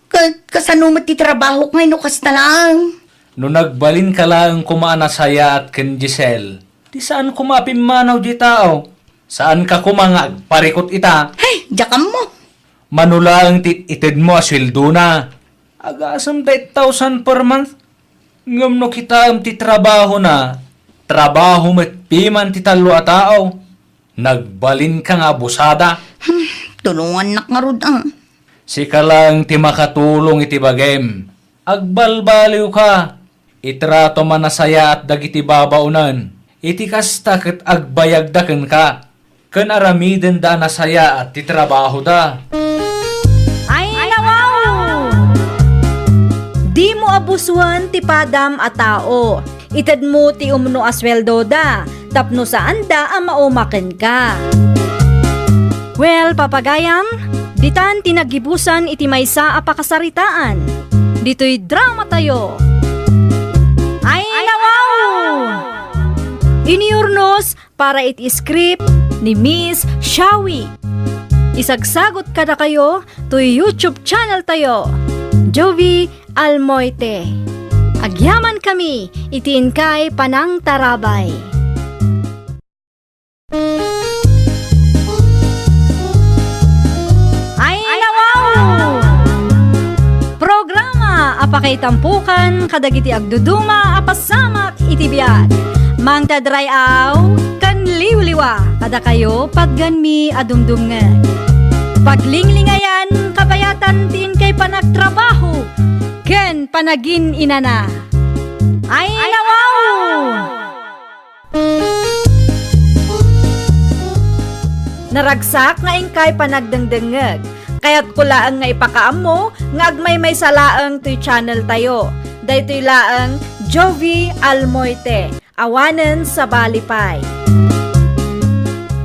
Ka-, kasano met ti trabahok ngay no kasta laeng? No nagbalinka laeng koma a nasayaat ken Giselle, ti saan koma a pimmanaw diay tao. Saanka koma nga agparikut ita. Hay, diak ammo. Mano laeng ti itedmo a sueldona? Agasem ta eight thousand per month. Ngem no kitaem ti trabahona, trabaho met piman ti tallo a tao. Nagbalinka nga abusada. Hmm, tulongannak ngarud a. Sika laeng ti makatulong iti bagim. Agbalbaliwka. Itratom a nasayaat dagiti babaonen. Iti kasta ket agbayagda kenka. Ken aramidenda a nasayaat ti trabahoda. Ay, nawaw! Dimo abusoen ti padam a tao. Itedmo ti umno a sueldoda tapno saanda a mauma kenka. Well, papagayam, ditan ti naggibusan iti maysa a pakasaritaan. Ditoy dramatayo. Ay, nawaw! Iniurnos para iti script ni Miss Shawi. Isagsagut kadakayo toy YouTube channel tayo, Jovie Almoite. Agyamankami iti inkay panangtarabay. Ay, nawaw! Programa a pakaitampokan kadagiti agduduma a pasamak iti biag. Mangted ray-aw ken liwliwa kadakayo, patganmi a dumdumngeg. Paglinglingayan, kabayatan ti inkay panagtrabaho ken panagin-inana. Ay, nawaw! Naragsak nga inkay panagdengdengngeg. Kayatko laeng nga ipakaammo nga agmaymaysa laeng toy channel tayo. Daytoy laeng Jovie Almoite. Awanen sabali pay.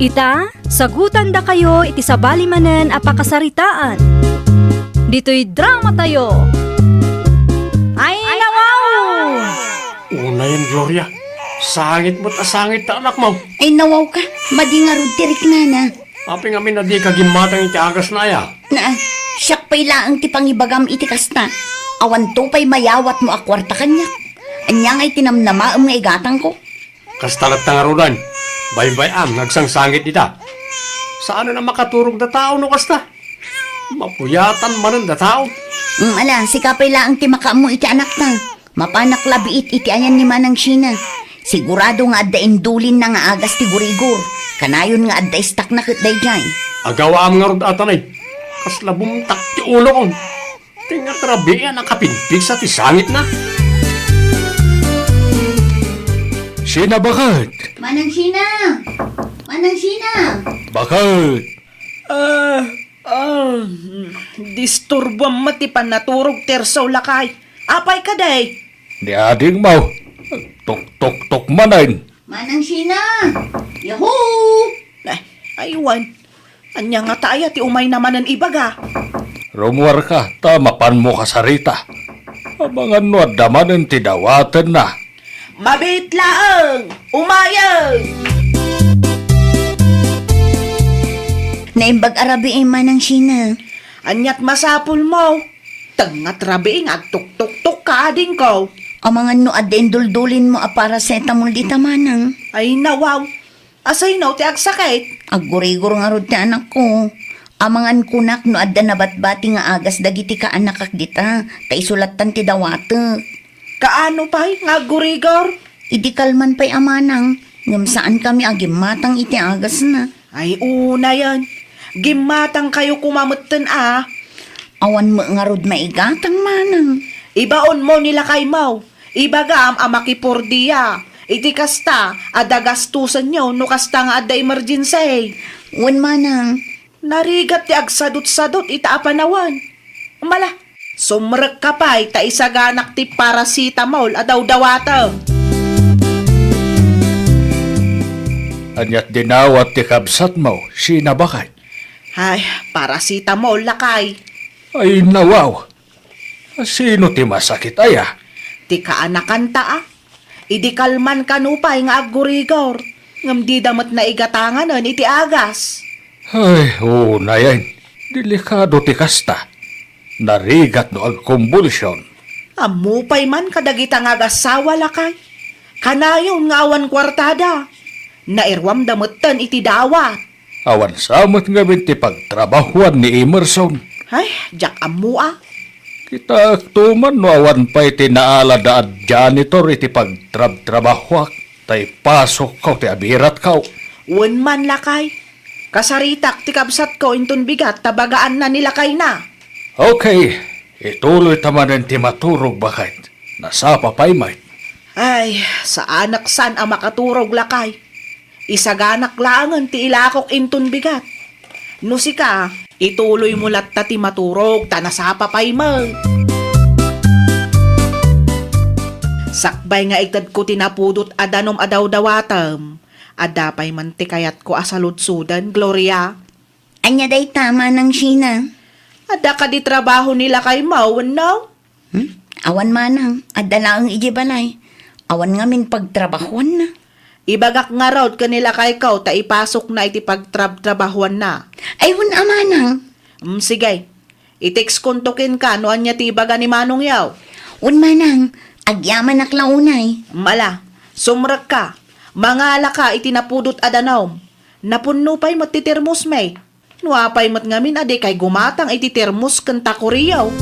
Ita, sagutandakayo iti sabali manen a pakasaritaan. Ditoy dramatayo. Ay, nawaw! Unayen, Gloria. Sangit met a sangit ta anakmo. Ay, nawawka. Madi ngarud ti riknana. Apay ngamin a dika gimmatang iti agasna aya? Na, siak pay laeng ti pangibagam iti kasta. Awanto pay mayawatmo a kuarta kaniak. Ania ngay ti namnamaem nga igatangko? Kasta latta ngaruden. Baybay-am nga agsangsangit ita. Saanen a makaturogda tao no kasta. Mapuyatan manen da tao. Mm, ala, sika pay laeng ti makaammo iti anakta. Mapanak la biit iti ayan ni Manang Shina. Sigurado nga adda indulinna nga agas ti gurigor. Kanayon nga adda istakna ket daydiay. Agawaam ngarud a tanay. Kasla bumtak ti ulokon. Ti nga trabian a kapigpigsa ti sangitna. Shina, baket? Manang Shina! Manang Shina! Baket? Ah, ah, disturbuam met ti pannaturog, Tirso, lakay. Apay kadi? Ni adingmo, tuktuktok manen. Manang Shina! Yahoo! Eh, aywan. Ania ngata aya ti umayna manen ibaga? Rummuarka, ta mapanmo kasarita. Amangan no adda manen ti dawatenna. Mabiit laeng! Umayeg! Naimbag a rabii, Manang Sheena. Aniat masapulmo? Tengnga ti rabii nga agtuktuktok ka, adingko. Amangan no adda induldulinmo a paracetamol dita, Manang. Ay, nawaw. Asino ti agsakit? Aggurigor ngarud ti anakko. Amangan kunak no adda nabatbati nga agas dagiti kaanakak dita, ta isulattan ti dawatek. Kaano pay nga aggurigor? Idi kalman pay a, Manang, ngem saankami a gimmatang iti agasna. Ay, unayen. Gimmatangkayo koma metten a. Awan met ngarud maigatang, Manang. Ibaonmo ni lakaymo. Ibagam a makipordia. Iti kasta, adda gastusenyo no kasta nga adda emergency. Wen, Manang. Narigat ti agsadutsadut ita a panawen. Umala, sumrekka pay ta isaganak ti paracetamol a dawdawatem. Aniat dinawat ti kabsatmo, Sheena, baket? Ay, paracetamol, lakay. Ay, nawaw. Sino ti masakit aya? Ti kaanakanta a. Idi kalman kano pay nga aggurigor, ngem dida met naigatanganen iti agas. Ay, unayen. Delikado ti kasta. Narigat no agkumbulsion. Ammo pay man kadagita nga agassawa, lakay. Kanayon nga awan kuartada. Nairuamda metten iti dawat. Awan sa met ngamin ti pagtrabahuan ni Emerson. Ay, diak ammo a. Kitaek to man no awan pay ti naalada a janitor iti pagtrabtrabahuak, ta ipasukko ti abiratko. Wen man, lakay. Kasaritak ti kabsatko inton bigat ta bagaanna ni lakayna. Okay, ituloy ta manen ti maturog, baket. Nasapa pay met. Ay, saanak san a makaturog, lakay. Isaganak laengen ti ilakok inton bigat. No sika, ituloymo latta ti maturog ta nasapa pay met. Sakbay nga itedko ti napudot a danum a dawdawatem, adda pay man ti kayatko a saludsoden, Gloria. Ania dayta, Manang Sheena? Adda kadi trabaho ni lakaymo wenno? Hmm? Awan, Manang, adda laeng idiay balay. Awan ngamin pagtrabahuanna. Ibagak ngarud ken ni lakayko ta ipasukna iti pagtrabtrabahuanna. Ay, wen a, Manang. Mm, sige. I-textkonto kenka no ania ti ibaga ni manongyo. Wen, Manang, agyamanak la unay. Mm, ala, sumrekka. Mangalaka iti napudot a danum. Napunno pay met ti termosmi. No apay met ngamin a dikay gumatang iti termos ken takoriyo.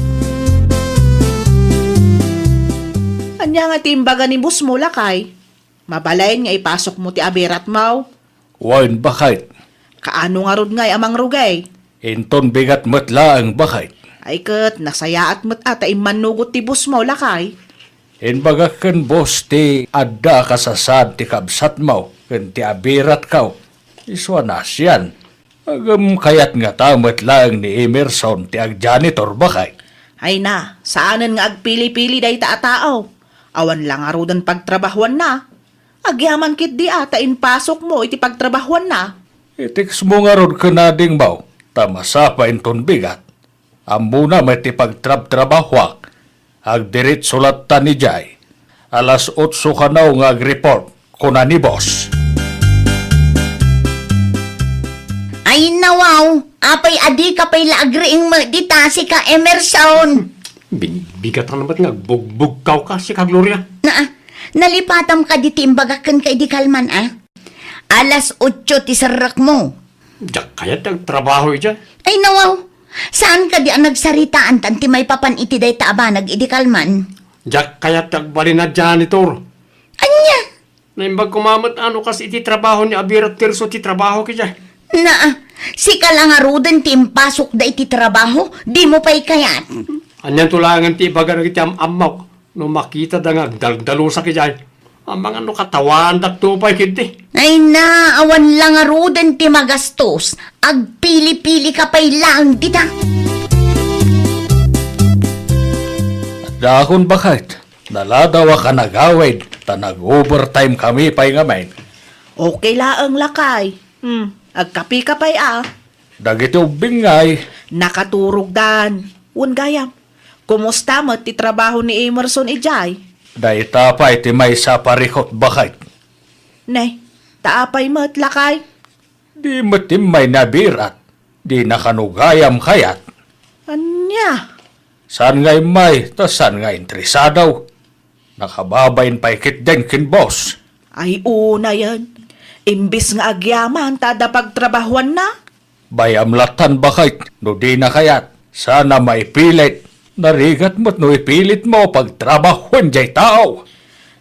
Ania nga ti imbaga ni bossmo, lakay? Mabalin nga ipasukmo ti abiratmo? Wen, baket. Kaano ngarud ngay a mangrugi? Inton bigat met laeng, baket. Ay ket, nasayaat met a ta immannugot ti bossmo, lakay. Imbagak ken boss ti adda a kasasaan ti kabsatmo ken ti abiratko. Isu a naasian. Ngem kayat ngata met laeng ni Emerson ti agjanitor, baket? Ay na, saanen nga agpili-pili dayta a tao. Awan la ngaruden pagtrabahuanna. Agyaman ketdi a ta impasukmo iti pagtrabahuanna. I-textmo ngarud ken adingmo, ta masapa inton bigat. Ammona met ti pagtrabtrabahuak. Agdiretso latta idiay. Alas otso kano nga agreport, kuna ni boss. Ay, nawaw, apay a dika pay la agriing met dita, sika, Emerson? Bin-, bigatan met nga agbugbugkawka, sika, Gloria. Naa, nalipatam kadi ti imbagak kenka idi kalman, a? Alas otso ti serrekmo. Diak kayat ti agtrabaho idiay. Ay, nawaw. Saan kadi a nagsaritaantan ti maipapan iti dayta a banag idi kalman? Diak kayat ti agbalin a janitor. Ania? Naimbag koma met a no kas iti trabaho ni Abirat Tirso ti trabahok idiay. Naa, sika la ngaruden ti impasukda iti trabaho, dimo pay kayat. Anianto laengen ti ibaga dagiti am-ammok? No makitada nga agdaldalusak idiay, amangan no katawaandakto pay ketdi. Ay na, awan la ngaruden ti magastos. Agpili-pili ka pay laeng dita. Adda akon baket. Naladaw a kanagawid, ta nag-overtime kami pay ngamin. Okay laeng, lakay. Hmm, agkape ka pay a. Dagiti ubbing ngay. Nakaturogdan. Wen gayam, Kumusta met ti trabaho ni Emerson idiay? Dayta pay ti maysa a parikut, baket. Ne, ta apay met, lakay? Di met immay nabirat. Dina kano gayam kayat. Ania? Saan nga immay, ta saan nga interesado. Nakababain pay ketdin ken boss. Ay, unayen. Imbis nga agyaman ta adda pagtrabahuanna. Bay-am lattan, baket, no dina kayat. Saan a maipilit. Narigat met no ipilitmo pagtrabahuan diay tao.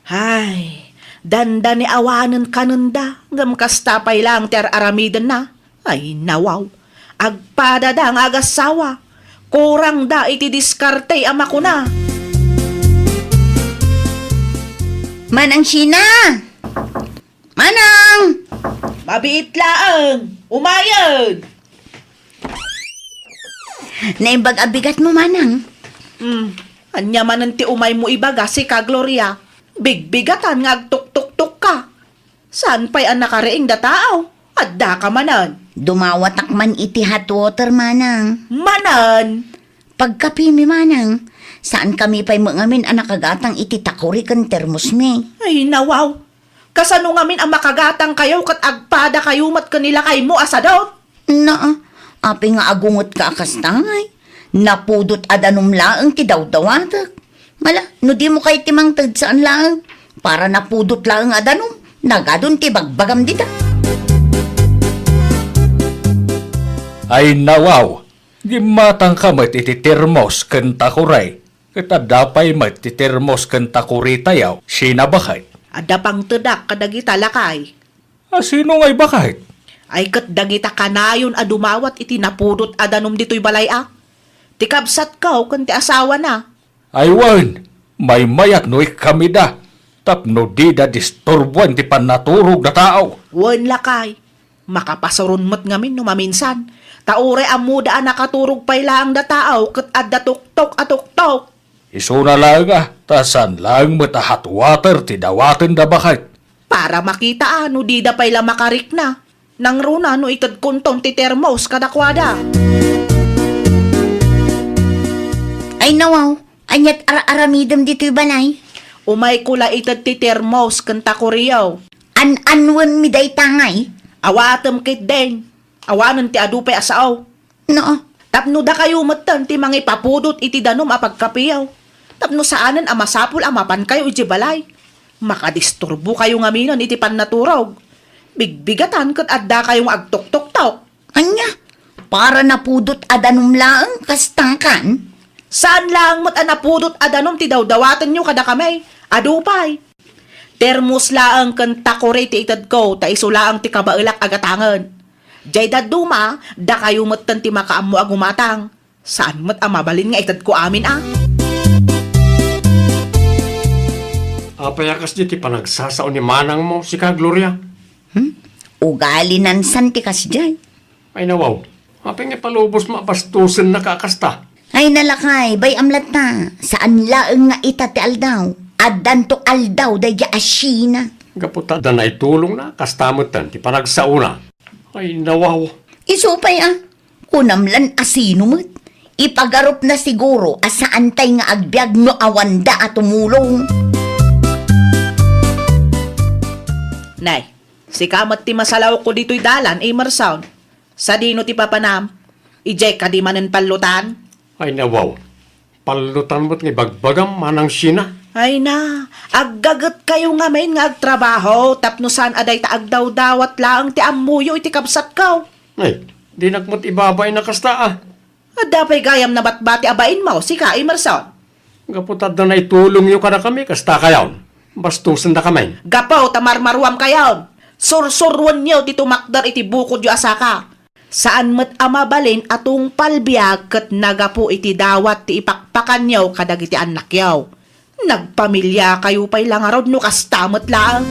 Ay, dandani awanen kanenda, ngem kasta pay laeng ti ar-aramidenna. Ay, nawaw. Agpadada nga agassawa. Kurangda iti diskarte a makuna. Manang Sheena! Manang! Mabiit laeng! Umayen! Naimbag a bigatmo, Manang. Hmm. Ania manen ti umaymo ibaga, sika, Gloria? Bigbigatan nga agtuktuktok ka. Saan pay a nakariing da tao? Adda ka manen. Dumawatak man iti hot water, Manang. Manen? Pagkapimi, Manang. Saan kami pay met ngamin a nakagatang iti takuri ken termosmi. Ay, nawaw. Kasano ngamin a makagatangkayo ket agpadakayo met ken ni lakaymo a sadut? Naa, apay nga agungetka a kasta, ngay? Napudot a danum laeng ti dawdawatek. Mala, no dimo kayat ti mangted, saan laeng. Para napudot laeng a danum, nagadun ti bagbagam dita. Ay, nawaw! Gimmatangka met iti termos ken takuri. Ket adda pay met ti termos ken takuritayo, Sheena, baket. Adda pangtedak kadagita, lakay. A sino ngay, baket? Ay ket dagita kanayon a dumawat iti napudot a danum ditoy balay a. Ti kabsatko ken ti asawana. Ay wen, maymayat no ikkamida, tapno dida disturboen ti pannaturog da tao. Wen, lakay, makapasuron met ngamin no maminsan, ta uray ammoda a nakaturog pay laeng da tao ket adda tuktok a tuktok. Isuna laeng a, ta saan laeng met a hot water ti dawatenda, baket. Para makita a no dida pay la makarikna. Nangruna no itedkonton ti termos kadakuada. Ay nawaw, aniat ar-aramidem ditoy balay? Umayko la ited ti termos ken takuriyo. An-anwenmi dayta ngay? Awatem ketdin. Awanen ti adu pay a sao. No. Tapno dakayo metten ti mangipapudot iti danum a pagkapiyo. Tapno saanen a masapul a mapankayo idiay balay. Makadisturbokayo ngaminen iti pannaturog. Bigbigatan ket addakayo nga agtuktoktok. Ania? Para napudot a danum laeng, kasta kan? Saan laeng met a napudot a danum ti dawdawatenyo kadakami. Adu pay. Termos laeng ken takuri ti itedko, ta isu laeng ti kabaelak a gatangen. Diay dadduma, dakayo metten ti makaammo a gumatang. Saan met a mabalin nga itedko amin a. Apay a kasdi ti panagsasao ni manangmo, sika, Gloria? Hmm? Ugali nansan ti kasdiay. Ay nawaw, apay nga palubos mabastusen na ka kasta? Ay nalakay, bay-am latta, saan laeng nga ita ti aldaw. Addanto aldaw daydi a Sheena. Gapu ta adda naitulongna, kasta metten ti panagsaona. Ay nawaw. Isu pay a, kunam lan a sino met. Ipagarupna siguro a saantay nga agbiag no awanda a tumulong. Nay, sika met ti masalawko ditoy dalan, Emerson. Sadino ti papanam? Idiay kadi manen pallutan? Ay nawaw. Pallutan met nga ibagbagam, manang Sheena. Ay na, aggagetkayo ngamin nga agtrabaho tapno saan a dayta agdawdawat laeng ti ammoyo iti kabsatko. Ay, dinak met ibabain a kasta a. Adda pay gayam nabatbati a bainmo, sika, Emerson. Gapu ta adda naitulongyo kadakami, kasta kayon. Bastusen dakami. Gapu ta marmaruam kayon. Sursuruenyo ti tumakder iti bukodyo a saka. Saan met a mabalin a tungpal biag ket nagapu iti dawat ti ipakpakanyo kadagiti annakyo. Nagpamiliakayo pay la ngarud no kasta met laeng.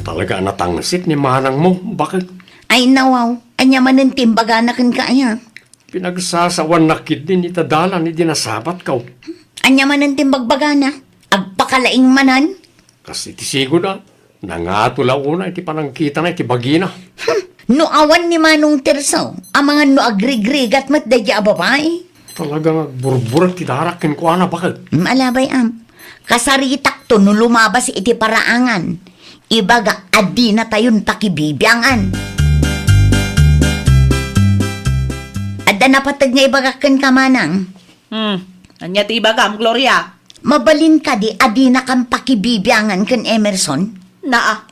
Talaga a natangsit ni manangmo, baket? Ay, nawaw. Ania manen ti imbagana kenka aya? Pinagsasawannak ketdin ita dalan idi nasabatko. Ania manen ti imbagbagana? Agpakalaing manen? Kas iti sigud a, nangato la unay ti panangkitana iti bagina. Hmm, No awan ni Manong Tirso, amangan no agrigrigat met daydi a babai. Talaga nga agburburak ti darak kenkuana, baket. Mm, alabay, am. Kasaritakto no lumabas iti paraangan. Ibaga a dinatayon pakibibiangan. Adda napateg nga ibagak kenka, manang. Hmm, ania ti ibagam, Gloria? Mabalin kadi a dinakam pakibibiangan ken Emerson? Naa,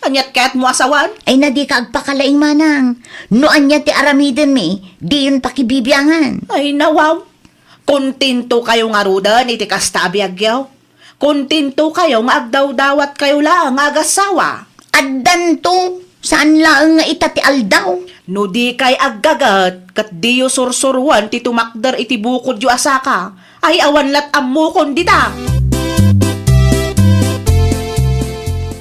aniat kayatmo a sawen? Ay, na dika agpakalaing, manang. No ania ti aramidenmi, diyon pakibibiangan. Ay, nawaw. Kontento kayo ngaruden iti kasta a biagyo? Kontento kayo nga agdawdawat kayo laeng nga agassawa? Addanto, saan laeng nga ita ti aldaw. No dikay aggaget, ket diyo sursuroen ti tumakder iti bukodyo a saka, ay awan lat ammokon dita.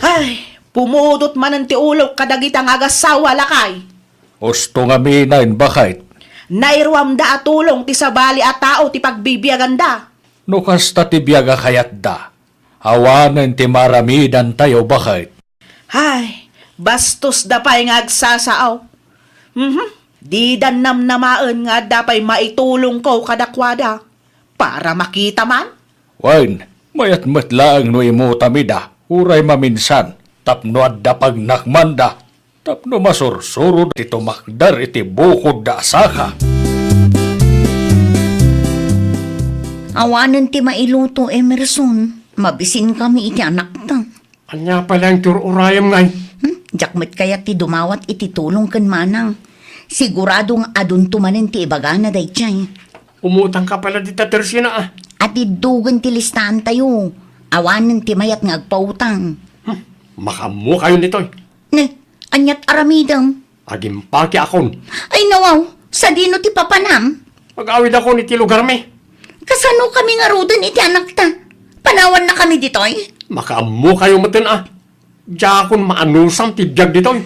Ay, pumudot manen ti ulok kadagita nga agassawa, lakay. Usto ngamin, baket. Nairuamda a tulong ti sabali a tao ti pagbibiaganda. No kasta ti biag a kayatda, awanen ti maaramidantayo, baket. Hay, bastos da pay nga agsasao. Mhm. Didan namnamaen nga adda pay maitulongko kadakuada para makita man. Wen, mayat met laeng no imutam ida, uray maminsan, tapno adda pagnakmanda. Tapno masursuro ti tumakder iti bukodda a saka. Awanen ti mailuto, Emerson. Mabisin kami iti anakta. Ania pay laeng ti ur-urayem ngay? Hmm? Diak met kayat ti dumawat iti tulong ken manang. Sigurado nga adunto manen ti ibagana daydiay. Umutang ka pala dita, Tersina, a. Atiddogen ti listaantayo. Awanen ti mayat nga agpautang. Hmm. Makaammo kayo nitoy. Ne, aniat aramidem? Agimpake akon. Ay, nawaw, sadino ti papanam? Mag-awid akon iti lugarmi. Kasano kami ngaruden iti anakta? Panawanna kami ditoy? Makaammo kayo metten a. Diakon maanusam ti biag ditoy.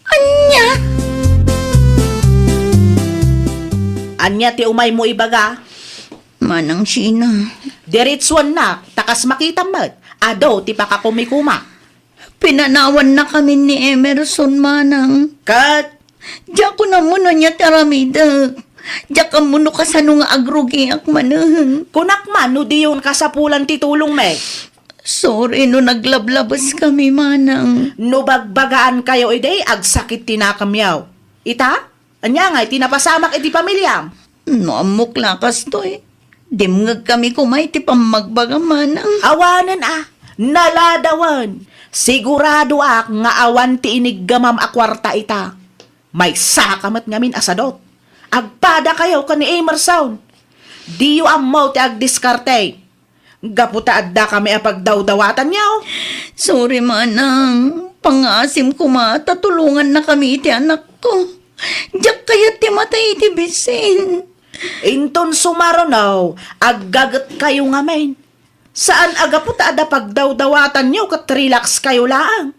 Ania? Ania ti umaymo ibaga? Manang Sheena. Diretsuennak, ta kas makitam met, adu ti pakakumikuma. Pinanawannakami ni Emerson, manang. Ket? Diakon ammo no ania ti aramidek. Diak ammo no kasano nga agrugiak manen. Kunak man no diyon kasapulan ti tulongmi. Sorry no naglablabes kami, manang. No bagbagaan kayo idi, agsakit ti nakemyo. Ita? Ania ngay ti napasamak iti pamiliam? No ammok la kastoy, dimngeg kami koma iti pammagbaga, manang. Awanen a, naladawen. Siguradoak nga awan ti iniggamam a kuarta ita. Maysaka met ngamin a sadut. Agpada kayo ken ni Emerson. Diyo ammo ti agdiskarte. Gapu ta adda kami a pagdawdawatanyo. Sorry, manang. Pangngaasim koma ta tulongannakami iti anakko. Diak kayat ti matay iti bisin. Inton sumaruno, aggaget kayo ngamin. Saan a gapu ta adda pagdawdawatanyo ket relax kayo laeng.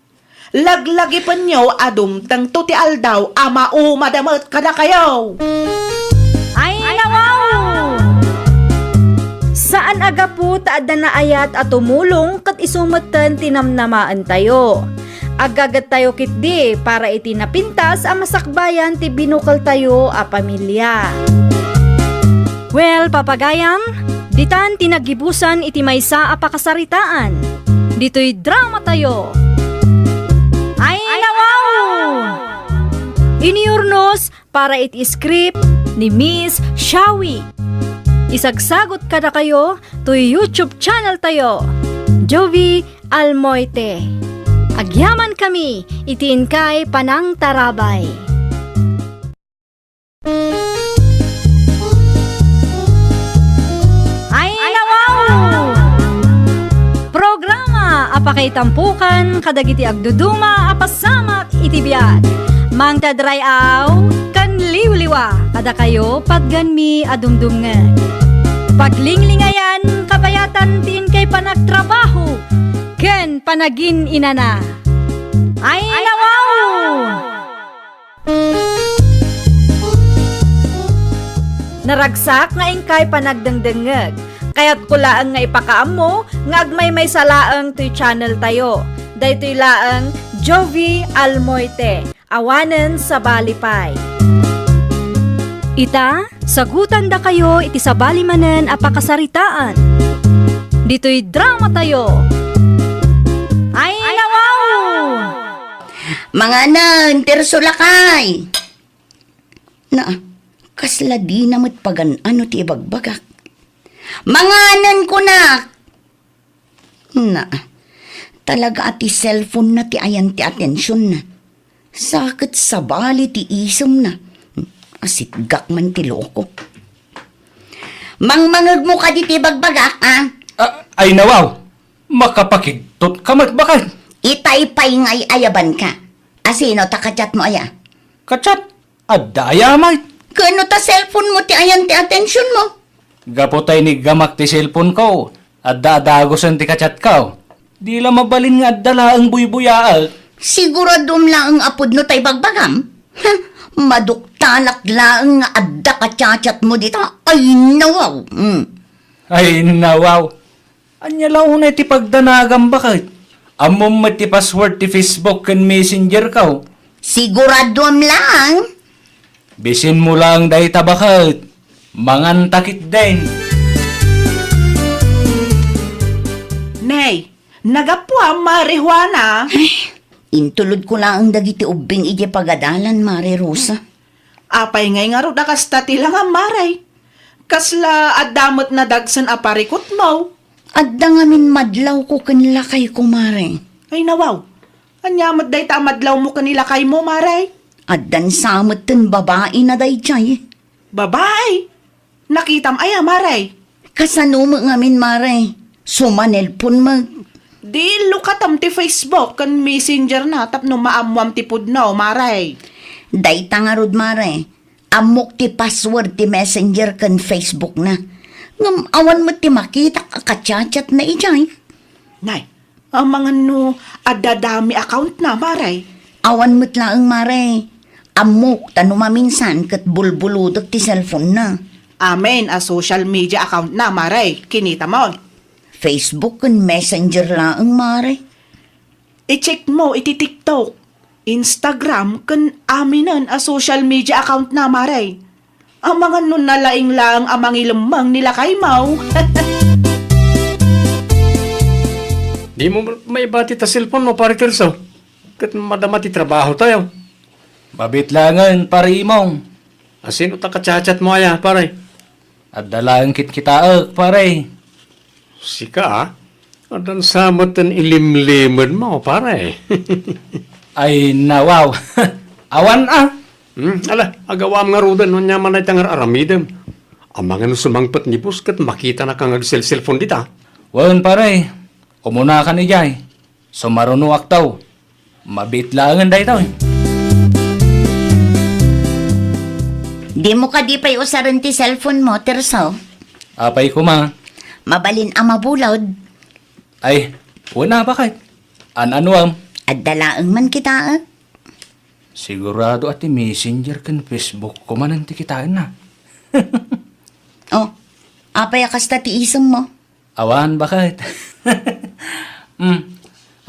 Laglagipenyo a dumtengto ti aldaw a maumada met kadakayo. Ay, nawaw! Saan a gapu ta adda naayat a tumulong ket isu metten ti namnamaentayo. Aggagettayo ketdi para iti napintas a masakbayan ti binukeltayo a pamilia. Well, papagayam, ditan ti naggibusan iti maysa a pakasaritaan. Ditoy dramatayo. Ay, nawaw! Iniurnos para iti script ni Miss Shawi. Isagsagut kadakayo toy YouTube channel tayo, Jovi Almoite. Agyaman kami iti inkay panangtarabay. Ay, nawaw! Programa a pakaitampukan kadagiti agduduma a pasamak iti biag. Mangted ray-aw ken liwliwa kadakayo patgenmi a dumdumngeg. Paglinglingayan, kabayatan ti inkay panagtrabaho ken panagin-inana. Ay, nawaw! Naragsak nga inkay panagdengdengngeg. Kayatko laeng nga ipakaammo nga agmaymaysa laeng toy channel tayo. Daytoy laeng Jovi Almoite. awanen sabali pay. Ita, sagutandakayo iti sabali manen a pakasaritaan. Ditoy dramatayo. Ay, nawaw! Manganen, Tirso, lakay! Na, kasla dina met pagan-ano ti ibagbagak. Manganen, kunak! Na, talaga a ti cellphone na ti ayan ti atensionna. Sa ket sabali ti isemna. Asitgak man ti loko. Mangmangegmo kadi ti ibagbagak, a? Ah, ay, nawaw! Makapakigtot ka met, baket! Itay pay nga ay-ayabanka. Asino ta ka-chat mo aya? Ka-chat? Adda aya met? Ken no ta cellphone mo ti ayan ti atensión mo? Gapu ta iniggamak ti cellphone ko, adda a dagusen ti ka-chat ko. Di la mabalin nga adda laeng buybuyaek. Siguraduem laeng a pudno tay bagbagam? Maduktalak laeng nga adda ka-chat-chat mo dita. Ay, nawaw. Mm. Ay, nawaw. Ania la unay ti pagdanagam, baket? Ammom met ti password ti Facebook ken Messenger ko. Siguraduem laeng. Bisinmo laeng dayta, baket. Manganta ketdin. Nay, nagapuam, Mare Juana. Ay, intulodko laeng dagiti ubbing idiay pagadalan, Mare Rosa. Apay ngay ngarud a kasta ti langam, Mare? Kasla adda met nadagsen a parikutmo? Adda ngamin madlawko ken lakayko, Mare. Ay, nawaw. Ania met dayta a madlawmo ken ni lakaymo, Mare? Addan sa metten babaina daydiay. Babai? Nakitam aya, Mare? Kasano met ngamin, Mare? Sumanelpon met. Di illukatam ti Facebook ken Messenger na tapno maammoam ti pudno, Mare. Dayta ngarud, Mare. Ammok ti password ti Messenger ken Facebook na. Ngem awan met ti makitak a ka-chat-chat na idiay. Nay, amangan no adda dami account na, Mare? Awan met laeng, Mare. Ammok ta no maminsan ket bulbulodek ti cellphone na. Amin a social media account na, Mare. Kinitam. Facebook ken Messenger laeng, Mare. I-check mo iti TikTok, Instagram, ken aminen a social media account na, Mare. Amangan no nalaing laeng a mangilemmeng ni lakaymo. Dimo maibati ta cellphone mo, Pare Tirso. Ket madama ti trabaho tayo. Mabit laengen, Pare Imong. Asino ta ka-chat-chat mo aya, pare? Adda laeng kitkitaek, pare. Sika, a? Addan sa metten ilimlimed mo, pare. Ay, nawaw. Awan, a. Hmm, ala, agawam ngaruden no ania man dayta nga ar-aramidem. Amangan no sumangpet ni boss ket makitanaka nga agselselpon dita. Wen, pare. Umunakan idiay. Sumarunoak taw. Mabiit laengen daytoy. Dimo kadi pay usaren ti cellphone mo, Tirso? Apay koma? Mabalin a mabulod. Ay, wen a, baket. An-anuam? Adda laeng man kitaek. Sigurado a ti Messenger ken Facebook ko manen ti kitaenna. Oh, apay a kasta ti isem mo? Awan, baket. Hmm,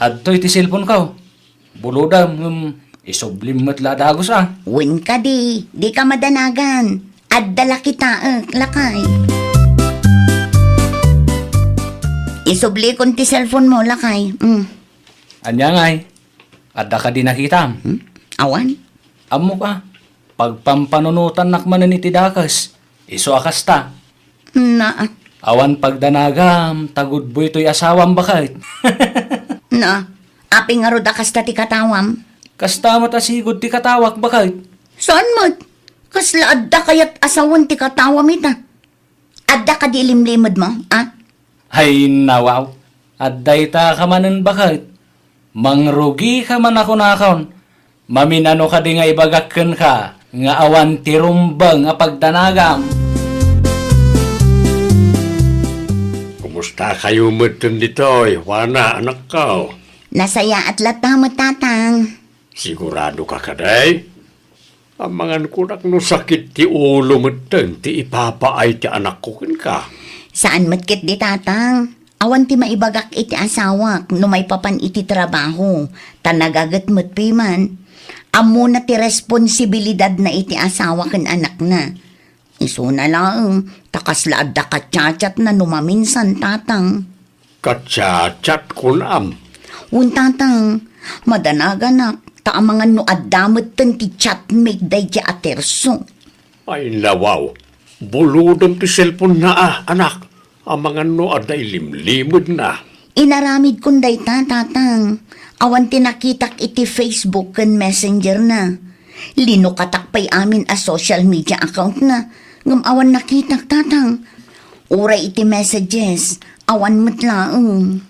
adtoy ti cellphone ko. Bulodam, ngem isublim met la a dagus a. Wen kadi, dika madanagan. Adda la kitaek, lakay. Isublikon ti cellphone mo, lakay. Hmm. Ania ngay? Adda kadi nakitam? Hmm? Awan. Ammok a, pagpampanunotannak manen iti dakes. Isu a kasta. Na. Awan pagdanagam, ta gudboy toy asawam, baket. Na. Apay ngarud a kasta ti katawam? Kasta met a sigud ti katawak, baket. Saan met? Kasla adda kayat a sawen ti katawam ita? Adda kadi ilimlimedmo, a? Ay, nawaw. Adda ita ka manen, baket. Mangrugika man a kunakon. Mamin-ano kadi nga ibagak kenka nga awan ti rumbeng a pagdanagam? Kumustakayo metten ditoy, Juana, anakko? Nasayaat latta met, Tatang. Siguradoka kadi? Amangan kunak no sakit ti ulo metten ti ipapaay ti anakko kenka. Saan met ketdi, Tatang. Awan ti maibagak iti asawak no maipapan iti trabaho, ta nagaget met piman. Ammona ti responsibilidadna iti asawa ken anakna. Isuna laeng, ta kasla adda kachatchatna no maminsan, tatang. Kachatchat, kunam? Wen, tatang, madanaganak, ta amangan no adda metten ti chatmate daydi a Terso. Ay, nawaw. Bulodem ti cellphone-na, a, anak. Amangan no adda ilimlimedna. Inaramidkon dayta, tatang. Awan ti nakitak iti Facebook ken Messenger-na. Linukatak pay amin a social media account-na, ngem awan nakitak, tatang. Uray iti messages, awan met laeng.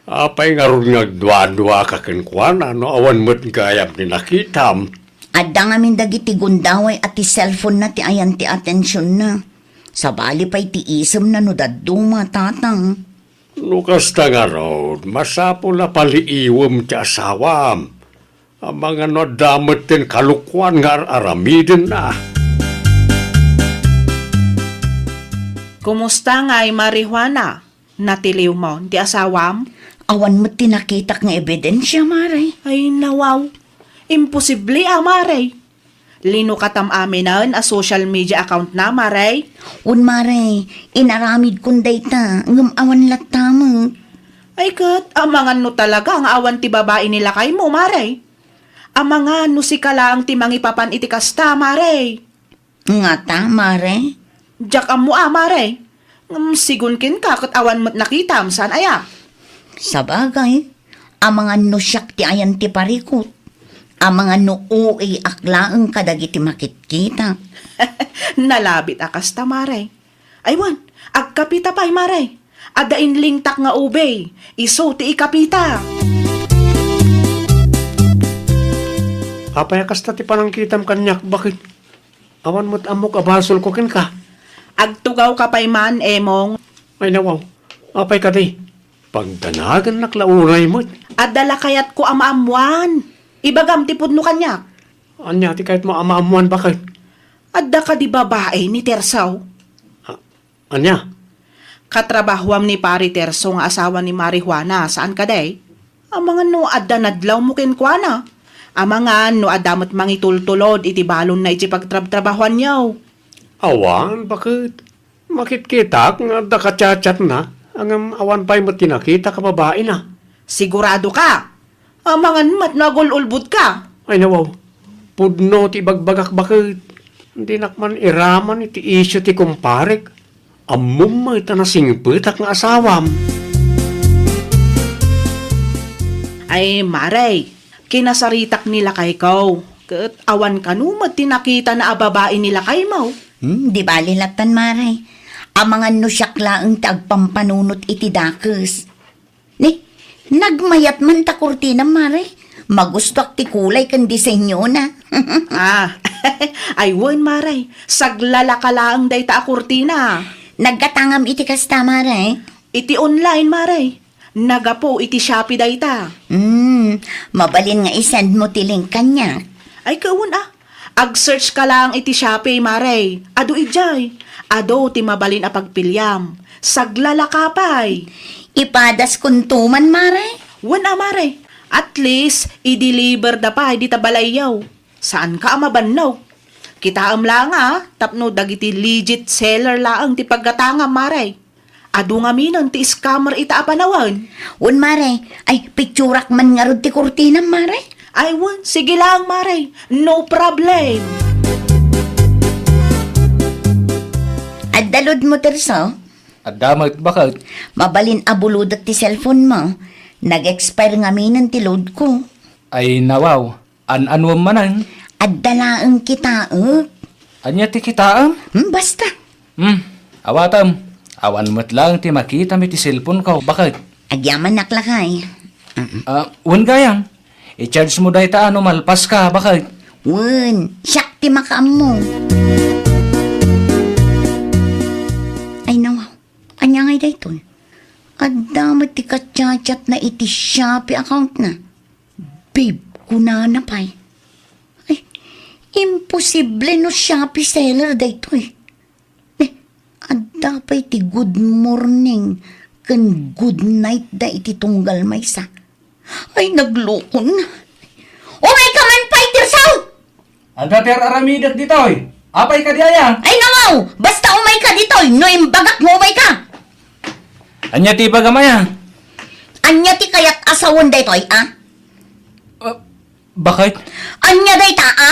Apay ngarud nga agduaduaka kenkuana no awan met gayam ti nakitam? Adda ngamin dagiti gundaway a ti cellphone-na ti ayan ti atensionna. Sabali pay ti isemna no dadduma, tatang. No kasta ngarud, masapul a paliiwem ti asawam. Amangan no adda metten kalokuan nga ar-aramidenna. Kumusta ngay, Mari Juana? Natiliwmon ti asawam? Awan met ti nakitak nga ebidensia, Mare. Ay, nawaw. Imposible a, Mare. Linukatam aminen a social media account-na, Mare. Wen, Mare, inaramidkon dayta, ngem awan latta met. Ay ket, amangan no talaga nga awan ti babai ni lakaymo, Mare. Amangan no sika laeng ti mangipapan iti kasta, Mare. Ngata, Mare? Diak ammo a, Mare. Ngem sigun kenka ket awan met nakitam, saan aya? Sabagay, amangan no siak ti ayan ti parikut. Amangan no O A-ak laeng kadagiti makitkitak. Nalabit a kasta, Mare. Ay wen, agkapita pay, Mare. Adda inlingtak nga ube, isu ti ikapita. Apay a kasta ti panangkitam kaniak, baket? Awan met ammok a basolko kenka. Agtugawka pay man, Emong. Ay, nawaw. Apay kadi? Pagdanagannak la unay met. Adda la kayatko a maammoan. Ibagam ti pudno kaniak. Ania ti kayatmo a maammoan, baket? Adda kadi babai ni Terso? A-, ania? Katrabahoam ni Pari Terso nga asawa ni Mari Juana, saan kadi? Amangan no adda nadlawmo kenkuana. Amangan no adda met mangitultulod iti balonna iti pagtrabtrabahoanyo. Awan, baket? Makitkitak nga adda kachatchatna, ngem awan pay met ti nakitak a babaina. Sigurado ka? Amangan met no agul-ulbodka. Ay, nawaw. Pudno ti ibagbagak, baket. Dinak man iraman iti isyu ti kumparek. Ammom met a nasingpetak nga asawam. Ay, Mare, kinasaritak ni lakayko. Ket awan kano met ti nakitana a babai ni lakaymo. Hmm, di bali lattan, Mare. Amangan no siak laeng ti agpampanunot iti dakes. Ni, nagmayat man ta kurtina, Mare. Magustuak ti kulay ken disenyona. Ah, ay wen, Mare. Saglalaka laeng dayta a kurtina. Naggatangam iti kasta, Mare? Iti online, Mare. Nagapu iti Shopee dayta. Hmm, mabalin nga i-send mo ti link kaniak. Ay, kawan, ah. Ag-search ka lang iti Shopee, Mare. Adu idiay. Adu ti mabalin a pagpiliam. Saglalaka pay. Ipadas kunto man, Mare? Wen a, Mare. At least, i-deliver da pay dita balayyo. Saanka a mabannog. Kitaem lang a, tapno dagiti legit seller laeng ti paggatangam, Mare. Adu ngaminen ti scammer ita a panawen. Wen, Mare. Ay, picturak man ngarud ti kurtinam, Mare? Ay, wen. Sige lang, Mare. No problem. Adda load mo, Terso? Adda met, baket. Mabalin a bulodek ti cellphone mo. Nag-expire ngaminen ti load ko. Ay, nawaw. An-anuem manen? Adda laeng kitaek. Ania ti kitaem? Hmm, basta. Hmm, awatem. Awan met laeng ti makitam iti cellphone ko, baket. Agyamanak lakay. Mm. Ah, wen gayam. I-charge mo dayta a no malpaska, baket. Wen, siak ti makaammo. Ay, nawaw. Ania ngay daytoy? Adda met ti kachatchatna iti Shopee account-na. Babe, kunana pay. Ay, imposible no Shopee seller daytoy. Eh, adda pay ti good morning ken good night da iti tunggal maysa. Ay, naglukon. Umay ka man pay, Tirso! Adda ti ar-aramidek ditoy. Apay kadi aya? Ay, nawaw! Basta umayka ditoy, no imbagak nga umayka! Ania ti ibagam aya? Ania ti kayat a sawen daytoy, a? Ah, bakit? Ania dayta, a?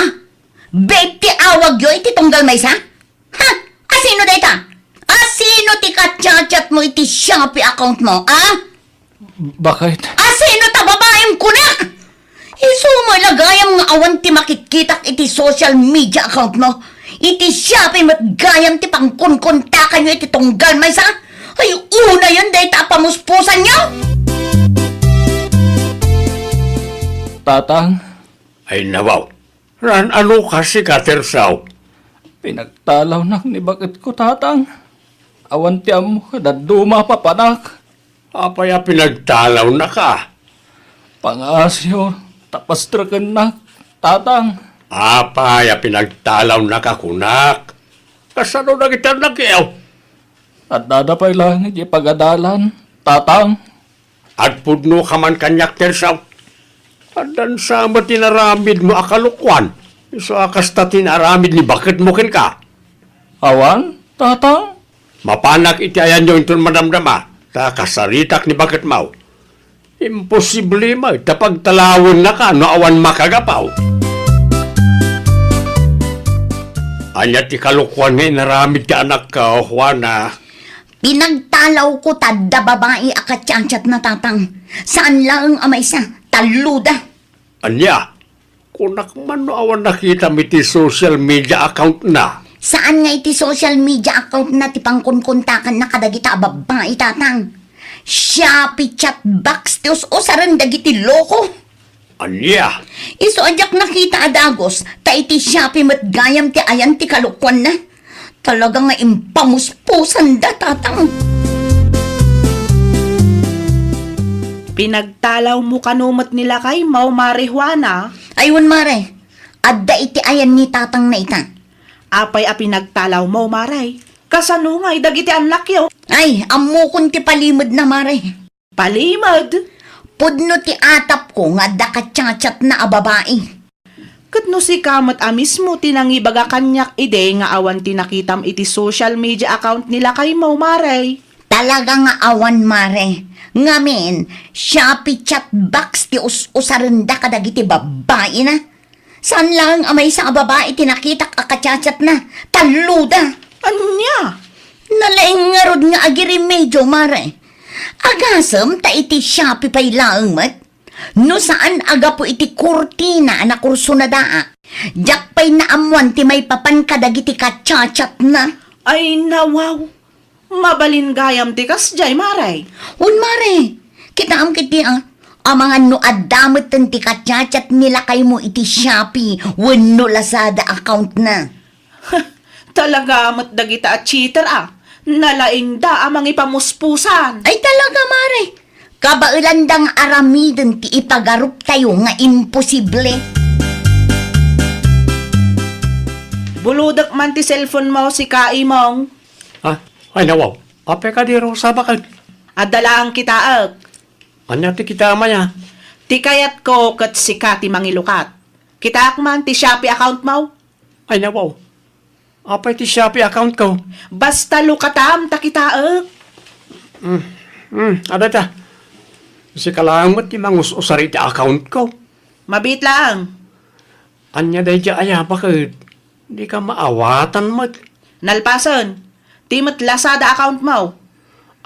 Babe ti awagyo iti tunggal maysa? Ha? Asino dayta? Asino ti ka-chat-chat mo iti Shopee account mo, a? Bakit? Asino ta babaem kunak? Isu met la gayam nga awan ti makitkitak iti social media account mo. Iti Shopee met gayam ti pangkunkuntakanyo iti tunggal maysa. Ay, unayen dayta a pamuspusanyo! Tatang. Ay, nawaw. Naan-ano ka, sika, Tirsaw? Pinagtalawnak ni baketko, Tatang. Awan ti ammo, dadduma a papanak. Apay a pinagtalawnaka? Pangaasiyo, ta pastrekennak, Tatang. Apay a pinagtalawnaka, kunak? Kasano dagiti annakyo? Addada pay laeng idiay pagadalan, Tatang. Agpudnoka man kaniak, Tirsaw. Addan sa met inaramidmo a kalokuan, isu a kasta ti inaramid ni baketmo kenka. Awan, Tatang. Mapanak iti ayanyo inton madamdama, ta kasaritak ni baketmo. Imposible met ta pagtalawennaka no awan makagapu. Ania ti kalokuan nga inaramid ti anakko, Juana? Pinagtalawko ta adda babai a ka-chat-chatna, Tatang. Saan laeng a maysa, talloda. Ania? Kunak man no awan nakitam iti social media account na. Saan nga iti social media account na ti pangkunkuntakanna kadagita a babbai, Tatang. Shopee chat box ti us-usaren dagiti loko. Ania? Isu a diak nakita a dagus, ta iti Shopee met gayam ti ayan ti kalokuanna. Talaga nga impamuspusanda, Tatang. Pinagtalawmo kano met ni lakaymo, Mare Juana? Ay, wen, Mare. Adda iti ayan ni Tatang na ita. Apay a pinagtalawmo, Mare? Kasano ngay dagiti annakyo? Ay, ammokon ti palimedna, Mare. Palimed? Pudno ti atapko nga adda ka-chat-chatna a babai. Ket no sika met a mismo ti nangibaga kaniak idi nga awan ti nakitam iti social media account ni lakaymo, Mare? Talaga nga awan, Mare. Ngamin, Shopee chat box ti us-usarenda kadagiti babbaina. Saan laeng a maysa a babai ti nakitak a ka-chat-chatna. Talloda! Ania? Nalaing ngarud nga agiremedio, Mare. Agasem ta iti Shopee pay laeng met. No saan a gapu iti kurtina a nakursunadaak, diak pay naammoan ti maipapan kadagiti ka-chat-chatna. Ay, nawaw. Mabalin gayam ti kasdiay, Mare. Wen, Mare. Kitaem ketdi, a. Amangan no adda metten ti ka-chat-chat ni lakaymo iti Shopee wenno Lazada account na. Talaga met dagita a cheater, a. Nalaingda a mangipamuspusan. Ay, talaga, Mare. Kabaelanda nga aramiden ti ipagaruptayo nga imposible. Bulodek man ti cellphone mo, sika Imong. Ah, ay, nawaw. Apay kadi Rosa, baket? Adda laeng kitaek. Ania ti kitaem aya? Ti kayatko ket sika ti mangilukat. Kitaek man ti Shopee account mo? Ay, nawaw. Apay ti Shopee account ko? Basta lukatam ta kitaek. Mm, mm, adda ta. Sika laeng met ti mangus-usar iti account ko. Mabiit laeng. Ania daydiay aya, baket? Dika maawatan met. Nalpasen, ti met Lazada account mo?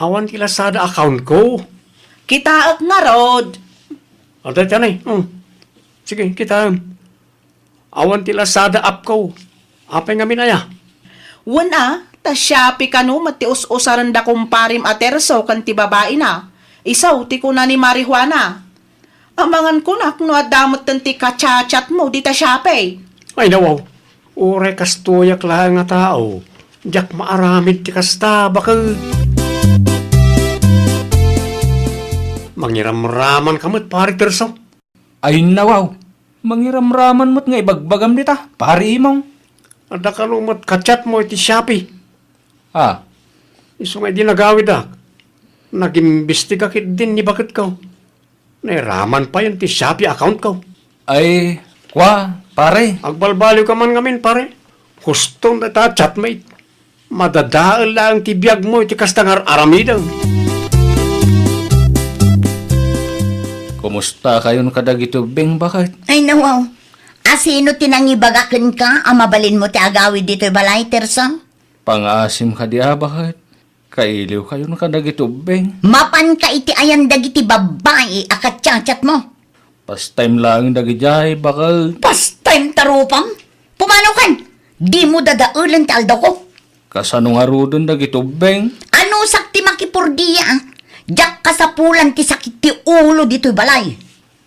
Awan ti Lazada account ko. Kitaek ngarud. Adda ta ni. Hmm. Sige, kitaem. Awan ti Lazada app ko. Apay ngamin aya? Wen a, ta Shopee kano met ti us-usaren da kumparim a Terso ken ti babaina. Isu ti kuna ni Mare Juana. Amangan kunak no adda metten ti ka-chat-chat mo dita Shopee. Ay, nawaw. Uray kastoyak laeng a tao, diak maaramid ti kasta, baket. Mangiramraman ka met, Pare Terso. Ay, nawaw. Mangiramraman met nga ibagbagam dita, Pare Imong. Adda kano met ka-chat mo iti Shopee. Ah. Isu nga idi nagawidak, nagimbestiga ketdin ni baketko. Nairaman payen ti Shopee account ko. Ay, kua, Pare. Agbalbaliwka man ngamin, pare. Huston ta chatmate. Madadael laeng ti biagmo iti kasta nga ar-aramidem. Kumustakayon kadagiti ubbing, baket? Ay, nawaw. Asino ti nangibaga kenka a mabalinmo ti agawid ditoy balay, Tirso? Pangaasim kadi a, baket? Kailiwkayon kadagiti ubbing. Mapanka iti ayan dagiti babbai a kachatchatmo. Pastime laeng dagidiay, baket. Pastime ta rupam? Pumanokan? Dimo dadaelen ti aldawko. Kasano ngaruden dagiti ubbing? Anusak ti makipurdia, a? Diak kasapulan ti sakit ti ulo ditoy balay.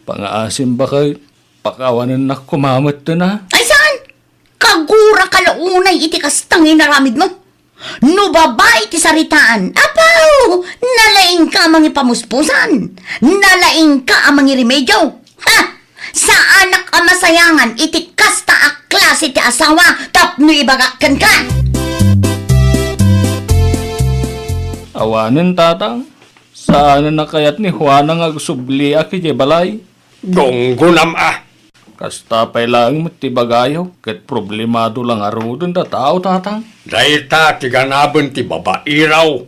Pangaasim, baket. Pakawanennak koma metten a. Ay, saan? Kaguraka la unay iti kasta nga inaramidmo. No babai ti saritaan, apaw! Nalaingka a mangipamuspusan. Nalaingka a mangiremedio. Ha! Saanak a masayangan iti kasta a klase ti asawa tapno ibagak kenka. Awanen, tatang. Saanen a kayat ni Juana nga agsubliak idiay balay. Gunggonam a! Kasta pay laeng met ti bagayo, ket problemado la ngaruden a tao, tatang. Dayta ti ganaben ti babairaw.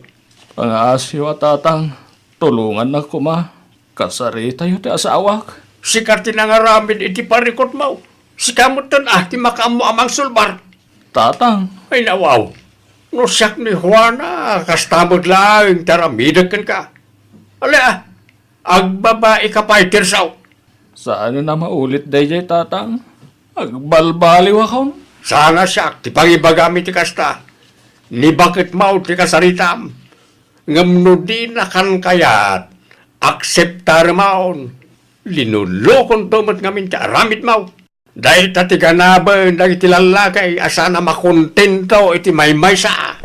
Pangaasiw a, tatang, tulongannak koma. Kasaritayo ti asawak. Sika ti nangaramid iti parikutmo. Sika metten a ti makaammo a mangsulbar. Tatang. Ay, nawaw. No siak ni Juana, kasta met laeng ti aramidek kenka. Ala, a, agbabaika pay, Tirso. Saan a maulit daydiay, tatang. Agbalbaliwakon. Saan a siak ti pangibagam iti kasta. Ni baketmo ti kasaritam. Ngem no dinakan kayat, akseptaremon. Linulukonto met ngamin ti aramidmo. Dayta ti ganaben dagiti lallaki a saan a makontento iti maymaysa.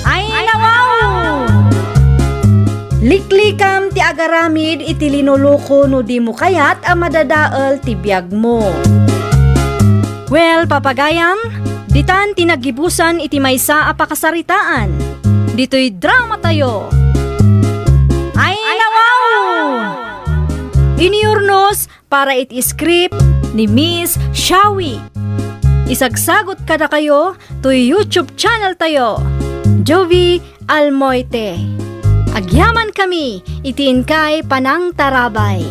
Ay, nawaw! Liklikam ti agaramid iti linuluko no dimo kayat a madadael ti biagmo. Well, papagayam, ditan ti naggibusan iti maysa a pakasaritaan. Ditoy drama tayo. Ay, nawaw! Iniurnos para iti script ni Miss Shawi. Isagsagot kadakayo toy YouTube channel tayo, Jovie Almoite. Agyaman kami iti inkay panangtarabay.